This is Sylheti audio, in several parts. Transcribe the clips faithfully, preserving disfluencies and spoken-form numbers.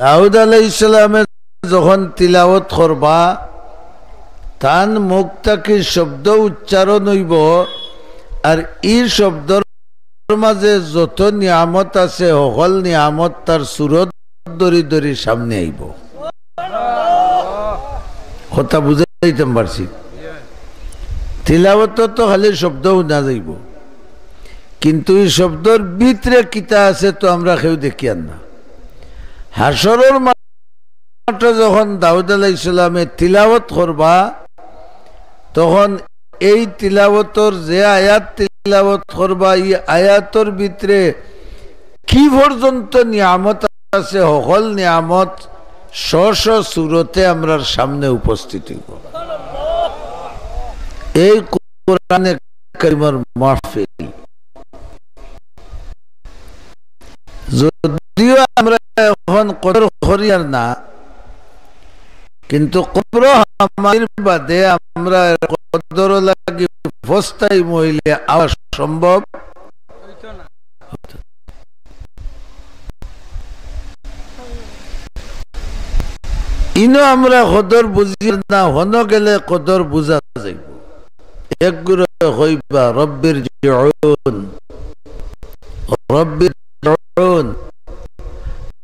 দাউদ আলাইহিস সালামে যখন তিলাওয়াত করবা, তান মুখ থাকি শব্দ উচ্চারণ অইবো, আর ই শব্দর মাঝে যত নিয়ামত আছে, হকল নিয়ামত তার সুরত ধরি ধরি সামনে আইবো। কথা বুঝাইতাম পারছি? তিলাওয়াত তো খালি শব্দ হুনা যাইবো, কিন্তু ই শব্দর ভিতরে কিতা আছে তো আমরা কেউ দেখিয়ার না। হাশরর মাঠো যখন দাউদ আলাইহিস সালামে তিলাওয়াত করবা, তখন এই তিলাওয়াতর যে আয়াত তিলাওয়াত করবা, ই আয়াতর ভিতরে কি পর্যন্ত নিয়ামত আছে, হকল নিয়ামত স্ব স্ব সুরতে আমরার সামনে উপস্থিত অইবো। এই কোরআনে কারিমর মাহফিল। যদিও আমরা এখন কদর করিয়ার না, কিন্তু কবর হামাইর বাদে আমরা কদর লাগি ফস্তাই মইলে আওয়া সম্ভব। ইনো আমরা কদর বুঝিয়ার না, হনো গেলে কদর বুঝা যাইবো। এক গুরু কইবা, "রব্বির জিউন, রব্বির জিউন,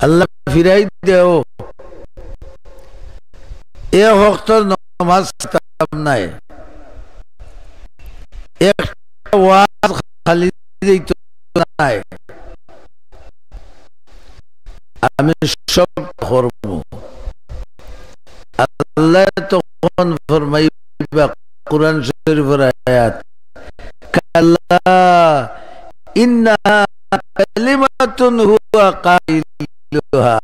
আল্লাহ ফিরাই দেও।" এ হক্ত নমাজ কাম নাই, একটা ওয়াজ খালি যাইতো নাই। আমি সব করব। আল্লাহ তখন ফরমাইবা, কোরআন শরীফর আয়াত, "কাল্লা ইন্নাহা কালিমাতুন হুয়া কাইলুহা।"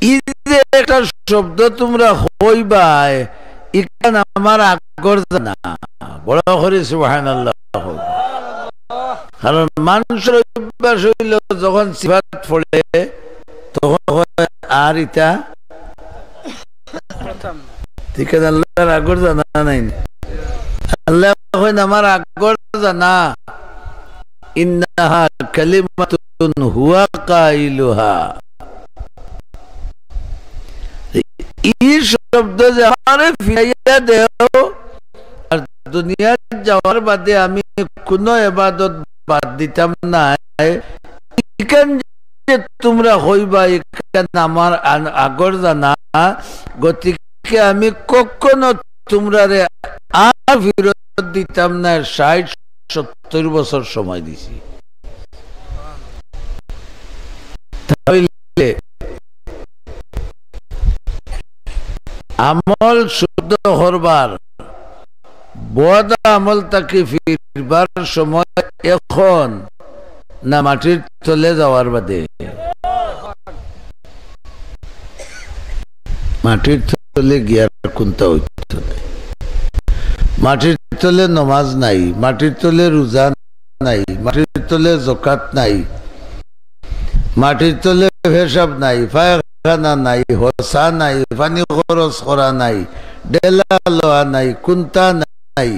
ই যে একটা শব্দ তুমরা কইবায়, ইখান আমার আগর জানা। বড় করি সুবহানাল্লাহ। কারণ মানষর অভ্যাস অইলো, যখন সিফাত পড়ে, তখন কয়, "আর ইতা?" ঠিক আছে, আল্লাহর আগর জানা নাই নি? আল্লাহ কইন, "আমার আগর জানা।" ইন্নাহা কালিমাতুন হুয়া কাইলুহা। ই শব্দ যে আমারে ফিরাইয়া দেও, আর দুনিয়াত যাওয়ার বাদে আমি কুনু ইবাদত বাদ দিতাম না। ইখান যে তুমরা কইবা, ইখান আমার আন-, আগর জানা, গতিকে আমি কখনো তুমরারে আর ফিরত দিতাম না, ষাইট সত্তইর বছর সময় দিছি। তাইলে আমল শুদ্ধ করবার, বদ আমল থাকি ফিরবার সময় এখন না মাটির তলে যাওয়ার বাদে? মাটির তলে গিয়ার কুন্তা অইতো নায়। মাটির তলে নমাজ নাই, মাটির তলে রোজা নাই, মাটির তলে জকাত নাই, মাটির তলে পেশাব নাই, পায়খানা নাই, হসা নাই, পানি খরচ করা নাই, ডেলা লওয়া নাই, কুন্তা নাই।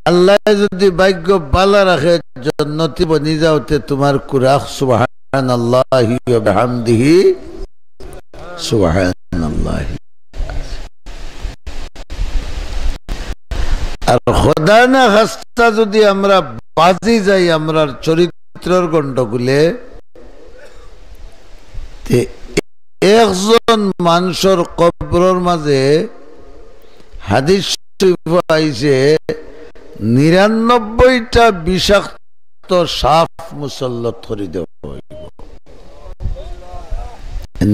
আল্লায় যুদি ভাগ্য বালা রাখে, জন্নতি বনি যাও, তে তুমার কুরাক সুবহানাল্লাহি ওয়া বিহামদিহি, সুবহানাল্লাহি। আর খোদা না খাস্তা যুদি আমরা বাজি যাই আমরার চরিত্রর গন্ডগোলে, তে একজন মানষর কবরর মাঝে হাদিস শরীফ আইছে, নিরানব্বইটা বিষাক্ত সাপ মুসল্লত করি দেওয়া অইবো।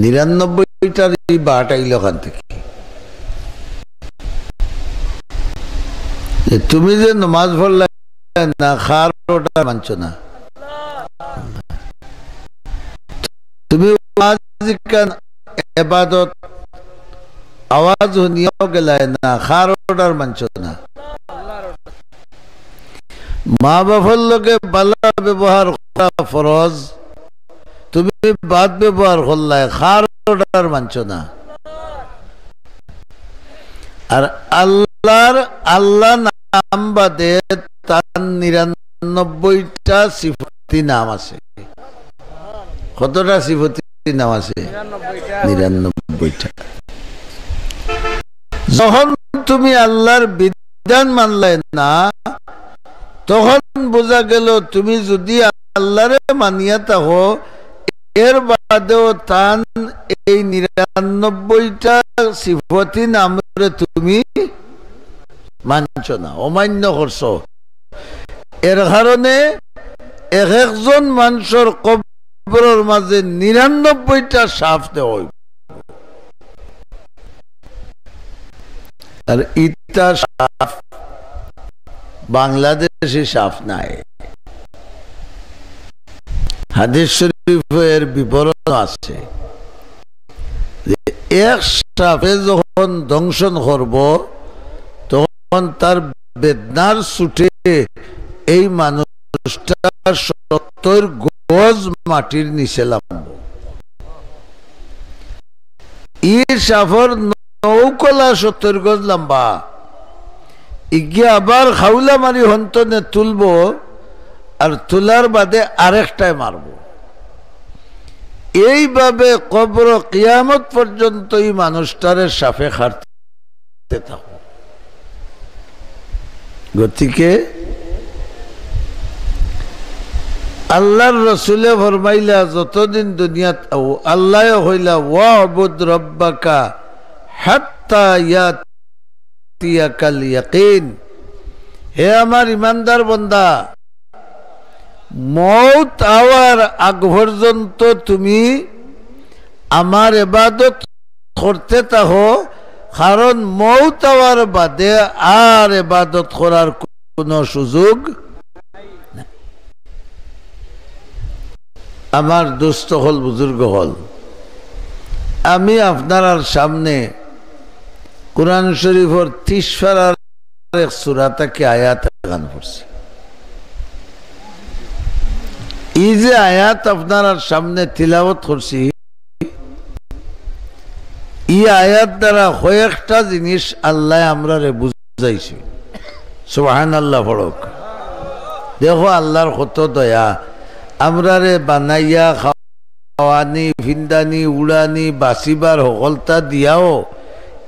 নিরানব্বইটার ই বাট আইলো কান থাকি? যে তুমি যে নমাজ পড়লায় না, কার অর্ডার মানছো না? তুমি ওয়াজ ইখান এবাদত আওয়াজ হুনিয়াও গেলায় না, কার অর্ডার মানছো না? মা বাপর লগে বালা ব্যবহার করা ফরজ, তুমি বাদ ব্যবহার করলায়, কার অর্ডার মানছো না? আর আল্লাহর, আল্লাহ নাম বাদে তান নিরানব্বইটা সিফত সিফতি নাম আছে। কতটা সিফতি নাম আছে? নিরানব্বইটা। যখন তুমি আল্লাহর বিধান মানলায় না, তখন বুঝা গেল তুমি যদি আল্লাহরে মানিয়া থাকো, এর বাদেও তান এই নিরানব্বইটা সিফতি নামরে তুমি মানছো না, অমান্য করছো। এর কারণে এক একজন মানষর কবরর মাঝে নিরানব্বইটা সাপ দেওয়া অইবো। আর ইতা সাপ বাংলাদেশি সাপ নায়। হাদিস শরীফে এর বিবরণ আছে যে এক সাপে যখন দংশন করবো, তখন তার বেদনার চুটে এই মানুষটার সত্তর গজ মাটির নিচে লামবো। ই সাপর নৌকলা সত্তর গজ লম্বা। ইগিয়ে আবার খাউলা মারি হন্তনে তুলবো, আর তুলার বাদে আরেকটায় মারবো। এইভাবে কবর কিয়ামত পর্যন্ত ই মানুষটারে সাপে খাইতে থাকবো। গতিকে আল্লাহর রসুলে ফরমাইলা, যতদিন দুনিয়াত আও, আল্লায় কইলা, "ওয়াবুদ রব্বাকা হাত্তা ইয়াতিয়াকাল ইয়াকিন।" হে আমার ইমানদার বন্দা, মউত আওয়ার আগ পর্যন্ত তুমি আমার ইবাদত করতে থাকো, কারণ মউত আওয়ার বাদে আর ইবাদত করার কোনো সুযোগ নাই। আমার দোস্ত অকল, বুজুর্গ অকল, আমি আপনারার সামনে কোরআন শরীফর তিশ পারার এক সূরা থাকি আয়াত এখান পড়ছি। ই যে আয়াত আপনারার সামনে তিলাওয়াত করছি, ই আয়াত দ্বারা কয়েকটা জিনিস আল্লায় আমরারে বুঝাইছে। সুবহানাল্লাহ পড়ুক। দেখো আল্লাহর কত দয়া, আমরারে বানাইয়া খাওয়ানি, ফিন্দানি, উড়ানি, বাঁচিবার হকলতা দিয়াও,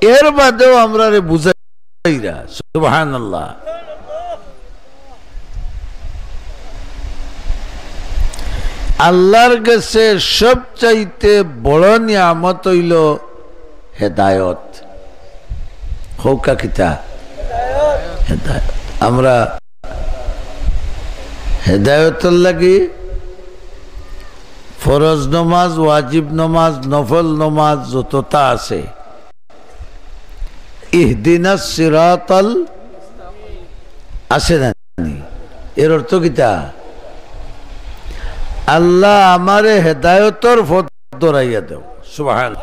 এর বাদেও আমরারে বুঝাইরা। সুবহানাল্লাহ। আল্লাহর গেছে সবচাইতে বড় নিয়ামত অইলো হেদায়ত। কউক্কা কিতা? হেদায়ত। আমরা হেদায়তর লাগি ফরজ নমাজ, ওয়াজিব নমাজ, নফল নমাজ যততা আছে, ইহদিনাস সিরাতাল, আছে না নি? এর অর্থ কিতা? আল্লাহ আমারে হেদায়তর পথ ধরাইয়া দেও। সুবহান।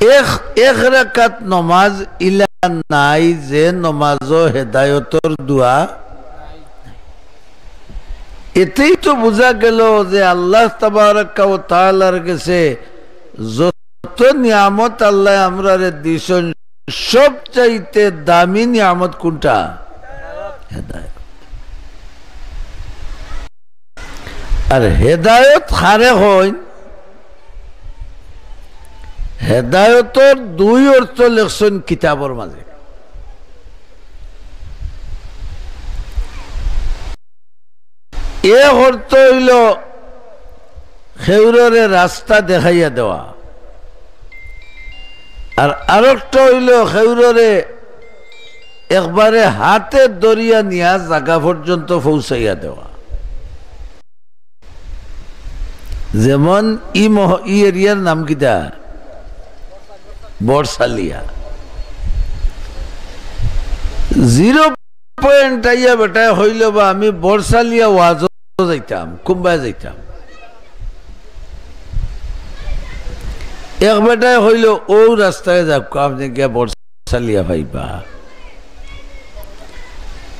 এক, এক রাকাত নমাজ ইলা নাই যে নমাজো হেদায়তর দোয়া। এতেই তো বুঝা গেল যে আল্লাহ তাবারাকা ওয়া তাআলার গেছে যত নিয়ামত আল্লাহ আমরারে দিছইন, সবচাইতে দামি নিয়ামত কোনটা? হেদায়ত। আর হেদায়ত কারে কইন? হেদায়তর দুই অর্থ লেখছইন কিতাবর মাঝে। এক অর্থ অইলো কেউররে রাস্তা দেখাইয়া দেওয়া, আর আরেকটা অইলো কেউররে একবারে হাতে ধরিয়া নিয়া জাগা পর্যন্ত পৌঁছাইয়া দেওয়া। যেমন ই মহ-, ই এরিয়ার নাম কিতা? বরসালিয়া। জিরো পয়েন্ট আইয়া বেটায় কইলো বা, "আমি বরসালিয়া ওয়াজো যাইতাম, কুনবায় যাইতাম?" এক বেটায় কইলো, "অউ রাস্তায় যাউক্কা, আপনে গিয়া বরসালিয়া পাইবা।"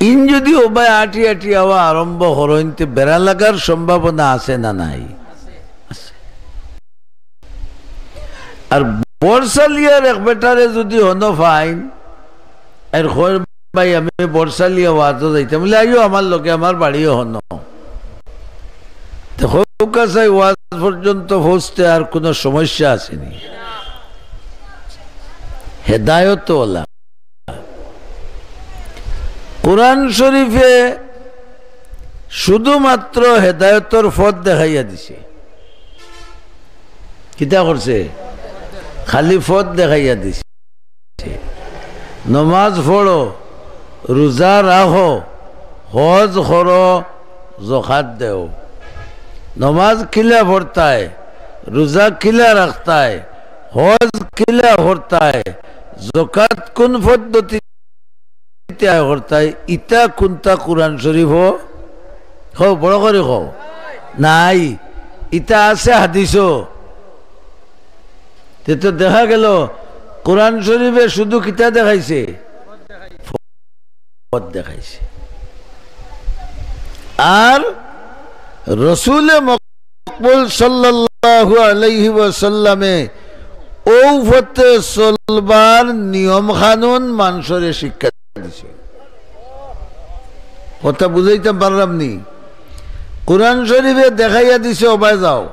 ইন যুদি অউবায় আটি আটি আওয়া আরম্ভ করইন, তে বেড়া লাগার সম্ভাবনা আছে না নাই? আছে। আর বরসালিয়ার এক বেটারে যুদি হনো পাইন, আর কইন, "ভাই, আমি বড়ছালিয়া ওয়াজো যাইতাম।" বলে, "আইও আমার লগে, আমার বাড়িও হনো।" তো কউক্কা চাই, ওয়াজ পর্যন্ত পৌঁছতে আর কুনু সমস্যা আছে নি? হেদায়ত ওলা। কোরআন শরীফে শুধুমাত্র হেদায়তর পথ দেখাইয়া দিছে। কিতা করছে? খালি পথ দেখাইয়া দিছে। নমাজ পড়ো, রোজা রাখো, হজ করো, জকাত দেও। নমাজ কিলা পড়তায়, রোজা কিলা রাখতায়, হজ কিলা করতায়, জকাত কুন পদ্ধতিতে আয় করতায়, ইতা কুনটা কোরআন শরীফো? কও, বড় করি কও। নাই, ইতা আছে হাদিসো। তে তো দেখা গেল কোরআন শরীফে শুধু কিতা দেখাইছে? পথ দেখাইছে। আর রসুলে মকবুল সাল্লাল্লাহু আলাইহি ওয়াসাল্লামে অউ পথে চলবার নিয়ম কানুন মানষরে শিক্ষা দিছে। কথা বুঝাইতাম পারলাম নি? কোরআন শরীফে দেখাইয়া দিছে, "ওবায় যাও।"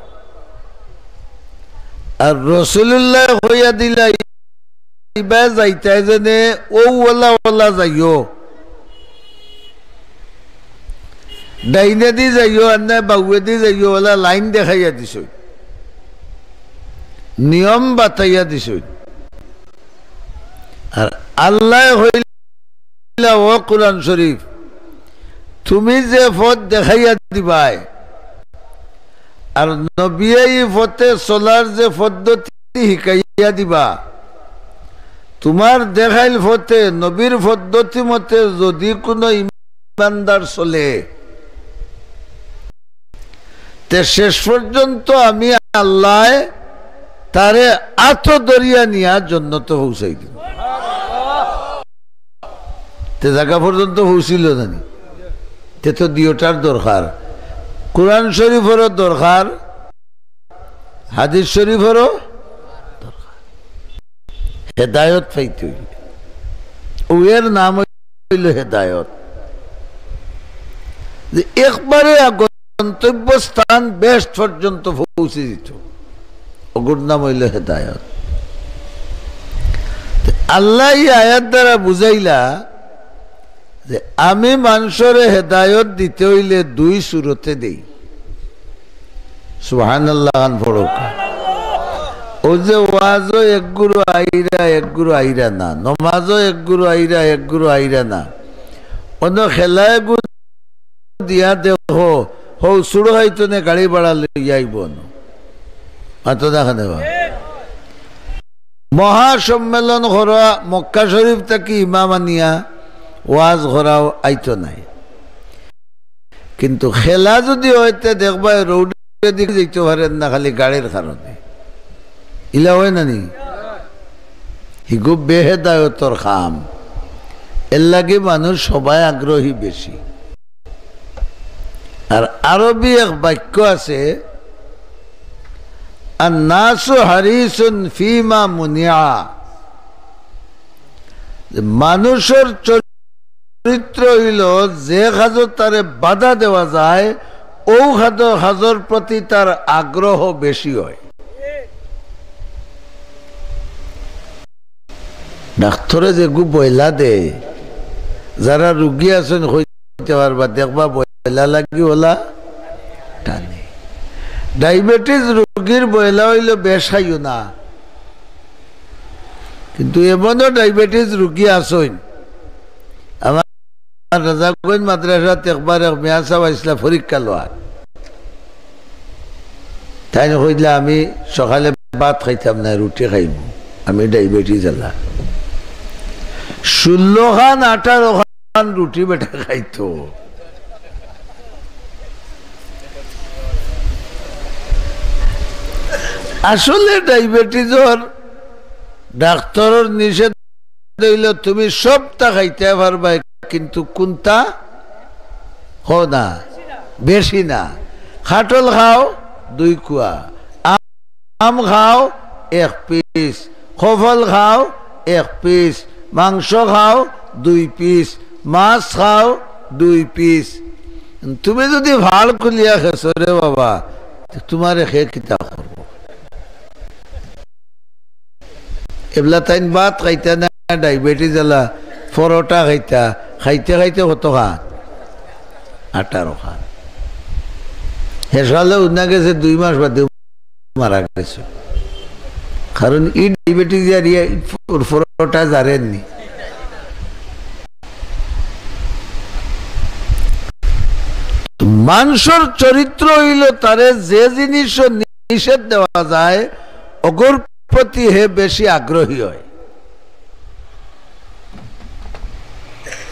আর রসুলুল্লাহ কইয়া দিলা, "ইবায় যাইতায় যেনে অউ ওলা ওলা যাইও, ডাইনেদি যাইও, আর নায় বাউয়েদি যাইও," ওলা লাইন দেখাইয়া দিছইন, নিয়ম বাতাইয়া দিছইন। আর আল্লায় কইলা, "ও কোরআন শরীফ, তুমি যে পথ দেখাইয়া দিবায়, আর নবিয়ে ই পথে চলার যে পদ্ধতি হিকাইয়া দিবা, তুমার দেখাইল পথে নবীর পদ্ধতি মতে যুদি কুনু ইমানদার চলে, তে শেষ পর্যন্ত আমি আল্লায় তারে আতো ধরিয়া নিয়া জন্নতো পৌঁছাই দিমু।" তে জাগা পর্যন্ত পৌঁছিল জানি? তে তো দুইওটার দরকার, কোরআন শরীফরও দরকার, হাদিস শরীফরও দরকার। হেদায়ত পাইতে অইলে, অউ এর নাম অইল হেদায়ত। যে একবারে গন্তব্য স্থান বেহেশত পর্যন্ত পৌঁছি দিত, অগুর নাম অইল হেদায়ত। আল্লায় ই আয়াত দ্বারা বুঝাইলা যে আমি মানষরে হেদায়ত দিতে অইলে দুই সুরতে দেই। সুবহানাল্লাহ খান পড়ুক। অউ যে ওয়াজো এক গুরু আইরা, এক গুরু আইরা না, নমাজো এক গুরু আইরা, এক গুরু আইরা না, অন্য খেলায় গু দিয়া দেখো, হউ সুড় হইতো নে গাড়ি ভাড়া লইয়া আইব অন্য। মাতো দেখা নেবা। মহাসম্মেলন করা, মক্কা শরীফ থাকি ইমাম আনিয়া ওয়াজ করাও আইতো নায়। কিন্তু খেলা যুদি অয়, তে দেখবায় রোডেদি যাইতো পারের না, খালি গাড়ির কারণে। ইলা অয় না নি? হিগু বেহেদায়তর কাম। এরলাগি মানুষ সবায় আগ্রহী বেশি। আর আরবি এক বাক্য আছে, "আন-নাসু হারিসুন ফিমা মুনিয়া।" যে মানুষর চরিত্র অইল, যে কাজো তারে বাধা দেওয়া যায়, অউ কাজর প্রতি তার আগ্রহ বেশি অয়। ডাক্তরে যেগু বয়লা দেয়, যারা রুগী আছইন কইতে পারবা, দেখবা বয়লা লাগি ওলা টানে। ডায়াবেটিস রুগীর বয়লা অইল বেশ খাইও না, কিন্তু এমনও ডায়াবেটিস রুগী আছইন। আমার রাজাগঞ্জ মাদ্রাসাত একবার এক মিয়া সাব আইছলা পরীক্ষা লওয়ার। তাইন কইলা, "আমি সকালে ভাত খাইতাম না, রুটি খাইমু, আমি ডায়াবেটিস আলা।" ষোলো খান, আঠারো খান রুটি বেটা খাইতো। আসলে ডায়াবেটিসর ডাক্তরর নিষেধ অইল, তুমি সবতা খাইতে পারবায়, কিন্তু কুনতা? কও না, বেশি না। কাঠল খাও দুই কুয়া, আম খাও এক পিস, কফল খাও এক পিস, মাংস খাও দুই পিস, মাছ খাও দুই পিস। তুমি যুদি ফাড় খুলিয়া খেছো রে বাবা, তে তুমারে কে কিতা করবো? এবলা তাইন ভাত খাইতা না, ডায়াবেটিস আলা, পরোটা খাইতা, খাইতে খাইতে কত খান? আঠারো খান। হেসালে উনা গেছে দুই মাস বাদে মারা গেছে। কারণ ই ডায়াবেটিস আর ইয়া পর-, পরোটা জারেননি। মানষর চরিত্র অইলো তারে যে জিনিস নিষেধ দেওয়া যায়, অগুর প্রতি হে বেশি আগ্রহী হয়।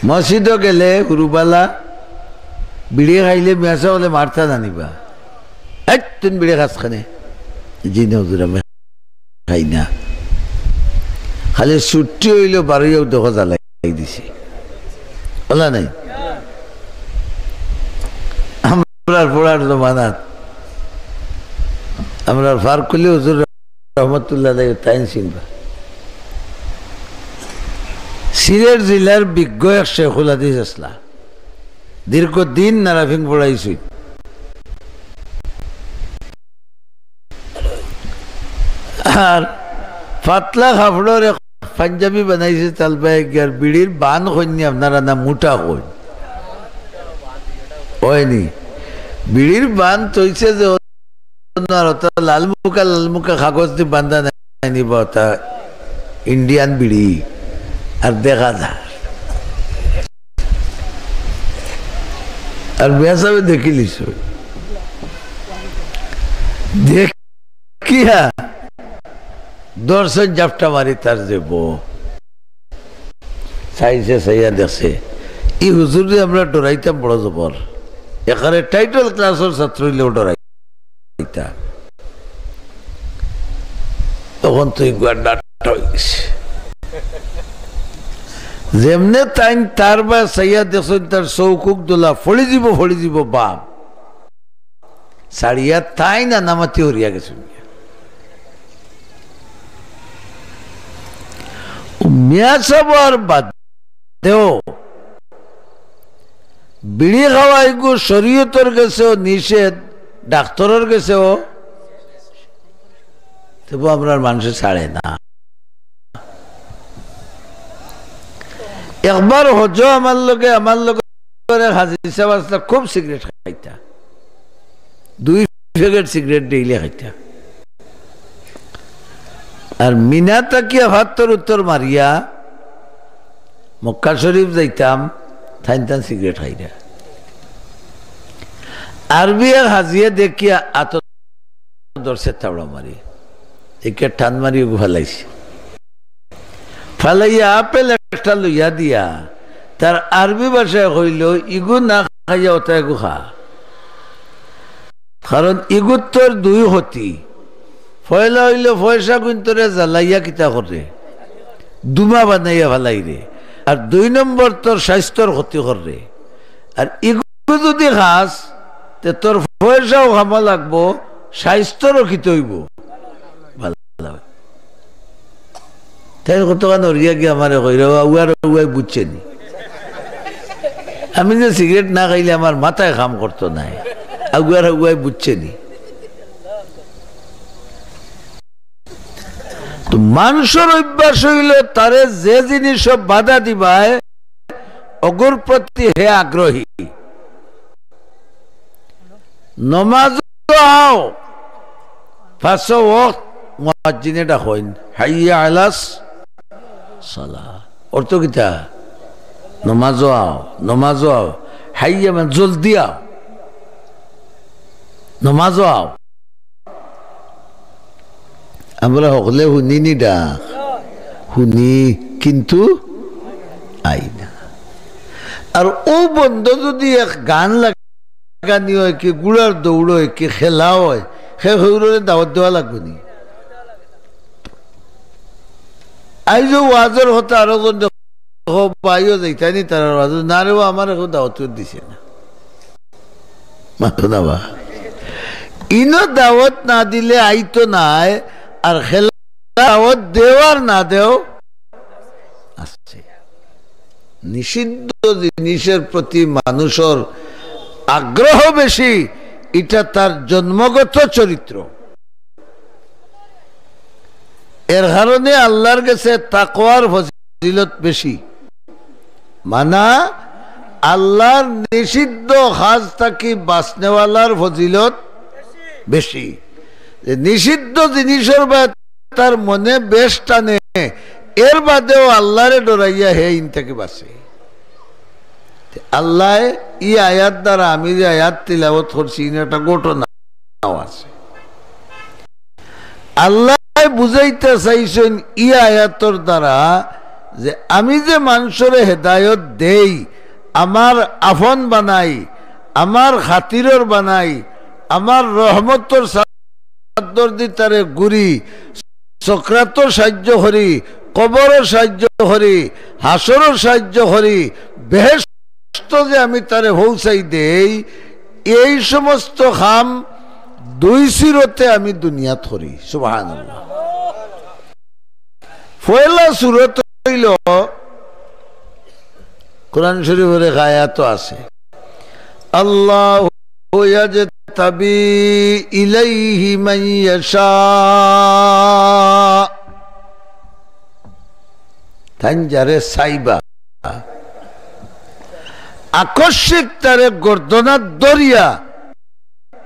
মসজিদো গেলে হুরুবালা বিড়ি খাইলে মিয়াসাব অকলে মারতা জানিবা, "এই, তুই বিড়ি খাস কেনে?" "জি না হুজুর, আমি খাই না।" খালি ছুটি অইলো, বারইয়াও দেখো জ্বালাই দিছে। অলা নাই? আমরার পড়ার জমানাত আমরার ফারুক আলী হুজুর রহমতুল্লাহ আলাইহি তাইন চিনবা। সিলেট জেলার বিজ্ঞ এক শেখুল হাদিস আছলা। দীর্ঘদিন নারাফিং পড়াইছইন। আর পাতলা কাপড়র এক পাঞ্জাবি বানাইছে তালবায় গিয়ার বিড়ির বান কইননি আপনারা না মোটা কইন? অয়নি। বিড়ির বান তইছে যে আর অতা লাল মুকা, লাল মুকা কাগজ দি বান্ধা নাইনি বা অতা ইন্ডিয়ান বিড়ি আর দেখা যায়। আর মিয়াসাবে দেখিলিছে। দেখিয়া দর্শন জাপটা মারি তার যে বউ। চাইছে, চাইয়া দেখছে, ই হুজুররে আমরা ডরাইতাম বড় জবর। এখানে টাইটেল ক্লাসর ছাত্র অইলেও ডরাইতা। তখন তো ইগুয়া ডাটা অই গেছে। যেমনে তাইন তার বায় চাইয়া দেখছইন, তার চউখুক দোলা, ফড়ি যিবো, ফড়ি যিবো বাপ। ছাড়িয়া তাইন আনামাতি হরিয়া গেছইন। মিয়াসাব অওয়ার বাদেও বিড়ি খাওয়া ইগু শরীয়তর গেছেও নিষেধ, ডাক্তরর গেছেও, তবু আমরার মানষে ছাড়ে না। একবার হজো আমার লগে, আমার লগে এক হাজি সাব আছলা, খুব সিগারেট খাইতা, দুই প্যাকেট সিগারেট ডেইলি খাইতা। আর মিনা থাকিয়া ফাত্তর উত্তর মারিয়া মক্কা শরীফ যাইতাম, তাইন তান সিগারেট খাইরা। আরবি এক হাজিয়ে দেখিয়া আত ধরছে থাবড়া মারি, একে টান মারি ইগু ফালাইছে। ফালাইয়া আপেল একটা লইয়া দিয়া তার আরবি ভাষায় কইলো, "ইগু না খাইয়া অতা এগু খা।" কারণ ইগুর তোর দুই ক্ষতি। পয়লা অইলো পয়সা গুইন্তরে জ্বালাইয়া কিতা করে, দুমা বানাইয়া ফালাইরে। আর দুই নম্বর তোর স্বাস্থ্যর ক্ষতি করে। আর ইগু যদি খাস, তে তোর পয়সাও কামো লাগবো, স্বাস্থ্যরও ক্ষতি অইবো। ভালা। তাইন কতখান হরিয়া গিয়া আমারে কইরা, "আগুয়ার আগুয়াই বুঝছে নি? আমি যে সিগারেট না খাইলে আমার মাথায় কাম করতো নায়, আগুয়ার আগুয়াই বুঝছে নি?" তো মানষর অভ্যাস অইলো, তারে যে জিনিসও বাধা দিবায়, অগুর প্রতি হে আগ্রহী। নমাজো আও, পাঁচ ওয়াক্ত মুয়াজ্জিনে ডাকইন, "হাইয়া আলাস সালাহ।" অর্থ কিতা? নমাজো আও, নমাজো আও। হাইয়া মানে জলদি আও, নমাজো আও। আমরা হকলে হুনি নি ডাক, হুনি কিন্তু আই না। আর অউ বন্দ যদি এক গান লাগানি অয়, কি ঘুড়ার দৌড় অয়, কি খেলা অয়, হে হউররে দাওয়াত দেওয়া লাগবো নি? আইজ ওয়াজর কথা আরো জন দেখো, ভাইও যাইতানি তারার ওয়াজো, না রে, ও আমার এখন দাওয়াত দিছে না। মাতো না বা। ইনো দাওয়াত না দিলে আইতো নায়, আর খেলা দাওয়াত দেও আর না দেও আছে। নিষিদ্ধ জিনিসের প্রতি মানুষর আগ্রহ বেশি, ইটা তার জন্মগত চরিত্র। এর কারণে আল্লাহর গেছে তাকওয়ার ফজিলত বেশি। মানা, আল্লাহর নিষিদ্ধ কাজ থাকি বাঁচনেওয়ালার ফজিলত বেশি। যে নিষিদ্ধ জিনিসর বায় তার মনে বেশ টানে, এর বাদেও আল্লাহরে ডরাইয়া হে ইন থাকি বাঁচে। তে আল্লায় ই আয়াত দ্বারা, আমি যে আয়াত তিলাওয়াত করছি, ইন একটা ঘটনাও আছে। আল্লায় বুঝাইতা চাইছইন ই আয়াতর দ্বারা যে আমি যে মানষরে হেদায়ত দেই, আমার আফন বানাই, আমার খাতিরর বানাই, আমার রহমতর চাদর দি তারে গুরি, সকরাতর সাহায্য করি, কবরর সাহায্য করি, হাশরর সাহায্য করি, বেহেশত যে আমি তারে পৌঁছাই দেই, এই সমস্ত কাম দুই সুরতে আমি দুনিয়াত করি। সুবহানাল্লাহ। পয়লা সুরত অইল, কোরআন শরীফর এক আয়াত আছে, আল্লাহু ইয়াজতাবি ইলাইহি মান ইয়াশা। তাইন যারে চাইবা, আকস্মিক তারে গর্দনাত ধরিয়া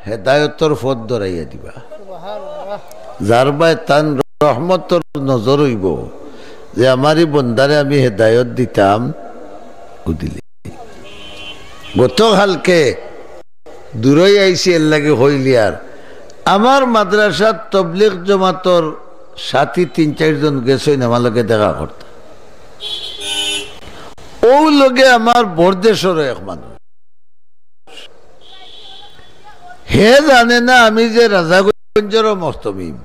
হেদায়তর পথ ধরাইয়া দিবা। যার বায় তান রহমতর নজর অইবো যে আমার ই বন্দারে আমি হেদায়ত দিতাম, ও দিলে। গতকালকে দূরই আইছি, এর লাগি কইলিয়ার। আমার মাদ্রাসাত তবলিগ জমাতর সাথী তিন চাইরজন গেছইন আমার লগে দেখা করতা। অউ লগে আমার বরদেশরও এক মানুষ, হে জানে না আমি যে রাজাগঞ্জরও মহতমিম,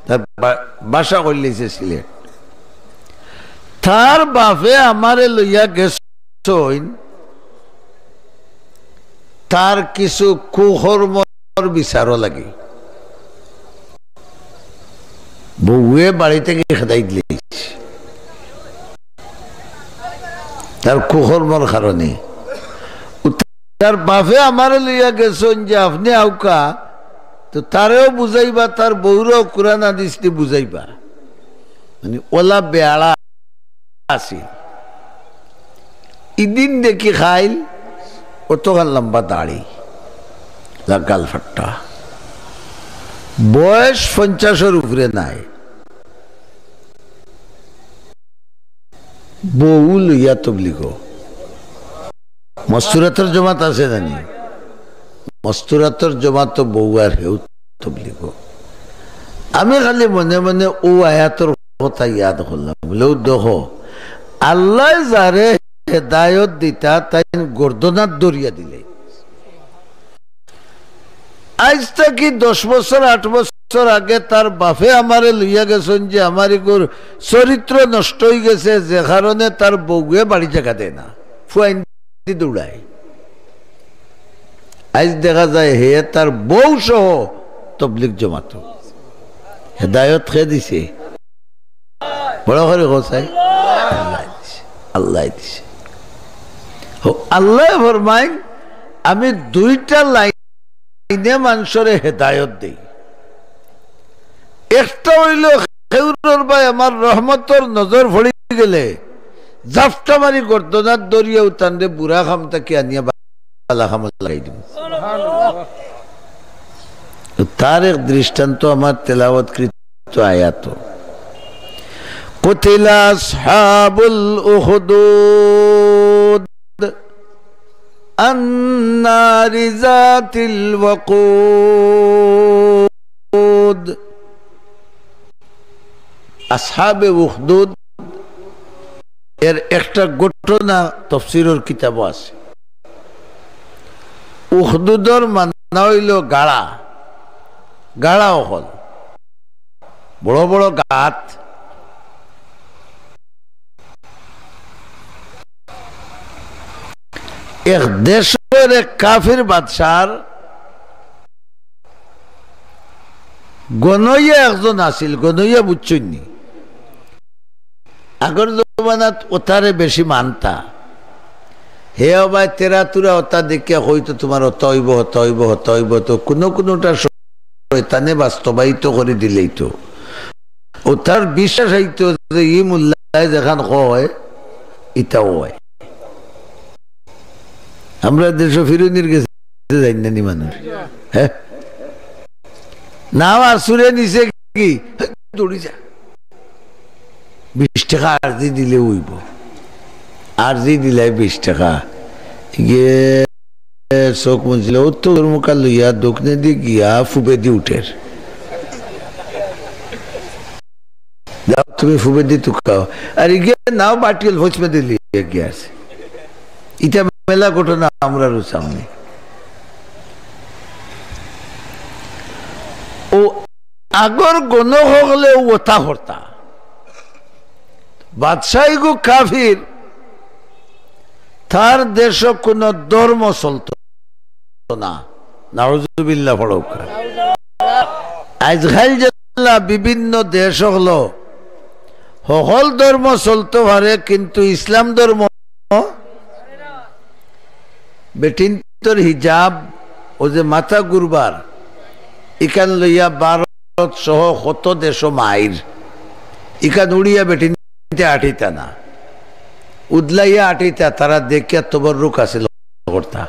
তার বা-, বাসা করিলিছে সিলেট। তার বাপে আমারে লইয়া গেছইন তার কিছু কুকর্মর বিচারও লাগি। বউয়ে বাড়ি থাকি খেদাই দিলিছে তার কুকর্মর কারণে। তার বাপে আমারে লইয়া গেছইন যে আপনে আউক্কা, তো তারেও বুঝাইবা, তার বউরেও কোরআন হাদিস দি বুঝাইবা। মানে, অলা বেয়াড়া আছিল। ইদিন দেখি খাইল, অতখান লম্বা দাড়ি, লাগাল ফাট্টা, বয়স পঞ্চাশর উপরে নাই। বউ লইয়া তবলিগ। মস্তুরাতর জমাত আছে জানি, মস্তুরাতর জমাত তো বউ আর হেউ তবলিগ। আমি খালি মনে মনে অউ আয়াতর কথা ইয়াদ করলাম, বুলে, "অউ দেখো, আল্লায় যারে হেদায়ত দিতা, তাইন গর্দনাত ধরিয়া দিলে।" আইজ থাকি দশ বছর, আট বছর আগে তার বাপে আমারে লইয়া গেছইন যে আমার ইগুর চরিত্র নষ্ট অইগেছে, যে কারণে তার বউয়ে বাড়ি জাগা দেয় না, ফুয়াইন দি দৌড়ায়। আইজ দেখা যায় হে তার বউ সহ তবলিগ জমাত। হেদায়ত কে দিছে? বড় করি কও চাই। আল্লায় দিছে, আল্লায় দিছে। হো, আল্লায় ফরমাইন, আমি দুইটা লাইনে মানষরে হেদায়ত দেই। একটা অইল, কেউরর বায় আমার রহমতর নজর পড়ি গেলে জাপটা মারি গর্দনাত ধরিয়াউ তানরে বুরা কাম থাকি আনিয়া বালা কামো লাগাই দিমু। তার এক দৃষ্টান্ত আমার তেলাওয়াতকৃত আয়াত। قتل أصحاب الأخدود النار ذات الوقود। আসহাবে উখদুদ এর একটা ঘটনা তফসিরর কিতাবো আছে। উখদুদর মানা অইল গাড়া, গাড়া অকল, বড় বড় গাত। এক দেশর এক কাফির বাদশার গনইয়া একজন আছিল, গনইয়া বুঝছইন নি? আগর জমানাত ওতারে বেশি মানতা। হে অবায় তেরা তুরা ওতা দেখিয়া কইতো, "তুমার ওতা অইবো, হতা অইবো, হতা অইবো।" তো কুনু কুনুটা শয়তানে বাস্তবায়িত করি দিলেই তো। ওতার বিশ্বাস অইতো যে ই মোল্লায় যেখান কয়, ইতাউ অয়। আমরা দেশো ফিরুনির গেছে যাইন না নি মানুষ, হে? না, আর চুরে নিছে কি? দৌড়ি যা। বিশ টেকা আরজি দিলে অইবো। আরজি দিলাই বিশ টেকা। গিয়া চউখ মুজিলে, ও তো মুখা লইয়া দোকানেদি গিয়া ফুবেদি উঠের। যাও, তুমি ফুবেদি তুকাও। আর ইগে নাও বাটিল ফচমেদি লইয়া গিয়া আছে। ইতা মেলা ঘটনা আমরারও সামনে। ও আগর গণক অকলে অতা করতা। বাদশাইগু কাফির, তার দেশো কুনু ধর্ম চলতো না। নাউজুবিল্লাহ পড়উক্কা। আইজকাইল যেলা বিভিন্ন দেশ অকলো হকল ধর্ম চলতো পারে, কিন্তু ইসলাম ধর্ম বেটিন্তর হিজাব, ও যে মাথা গুরবার, ইখান লইয়া ভারত সহ কত দেশো মাইর, ইখান উড়িয়া বেটিন্তে আটিতা না, উদলাইয়া আটিতা, তারা দেখিয়া তবররুক হাসিল করতা।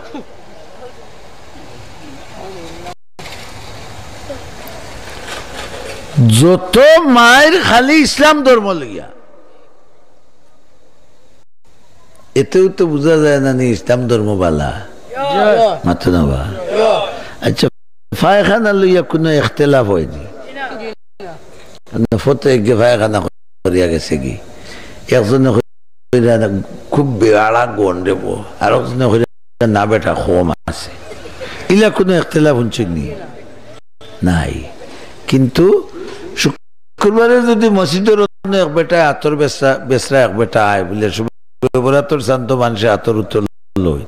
যত মাইর খালি ইসলাম ধর্ম লইয়া। এতেউ তো বুঝা যায় না নি ইসলাম ধর্ম বালা। মাতো না বা? আচ্ছা, পায়খানা লইয়া কুনু ইখতিলাফ অয়নি? মানে ফতে এগে পায়খানা করিয়া গেছেগি, একজনে কইরা না, "খুব বেয়াড়া গন্ধ রে বো", আর একজনে কইরা, "না বেটা, কম আছে।" ইলা কুনু ইখতিলাফ হুনছইন নি? নাই। কিন্তু শুক্রবারে যুদি মসজিদর অনো এক বেটায় আতর বেচরা, বেচরা এক বেটা আয় বুলে, "শুক্রবারে আতর চাইন তো মানষে আতর উতর লয়।"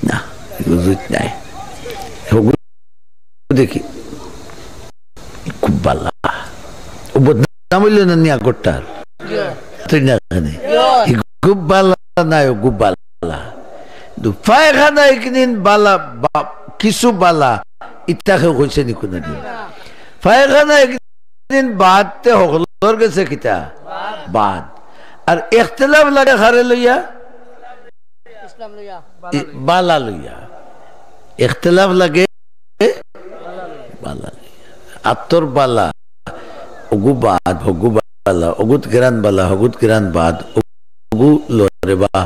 না, এগু জুত নাই। হগু দেখি, খুব বালা। ও বদনাম অইলো না নি আগরটার? তুই না জানে। ই খুব বালা না, ও খুব বালা। কিন্তু পায়খানা একদিন বালা, বা-, কিছু বালা, ইতা কেউ কইছে নি কুনুদিন? পায়খানা একদিন বাদ তে হকলর গেছে কিতা? বাদ। আর ইখতিলাফ লাগে কারে লইয়া? ইসলাম লইয়া। ই-, বালা লইয়া। ইখতিলাফ লাগে বালা লইয়া। আতর বালা, হগু বাদ, হগু বালা, হগুত গেরান বালা, হগুত গেরান বাদ, হগু লরে বা।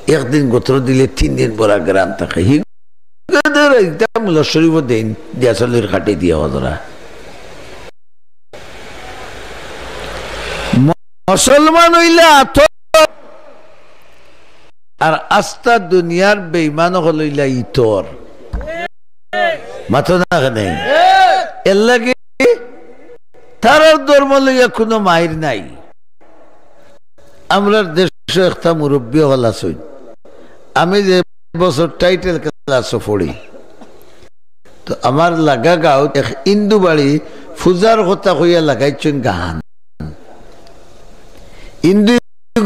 একদিন গোত্র দিলে তিন দিন বড়া গেরান থাকে। হি গেদের একটা মুলা শরীফ দেইন, দিয়া চলির খাটি দিয়া হজরা। মুসলমান অইলে আতর, আর আস্তা দুনিয়ার বেইমান অকল অইলা ইতর। মাতো না কেনে? এরলাগি তারার ধর্ম লইয়া কুনু মাইর নাই। আমরার দেশো একটা মুরব্বি অকল আছইন। আমি যে বছর টাইটেল ক্লাসো পড়ি, তো আমার লাগা গাঁওত এক হিন্দু বাড়ি পূজার কথা কইয়া লাগাইছইন গান। হিন্দু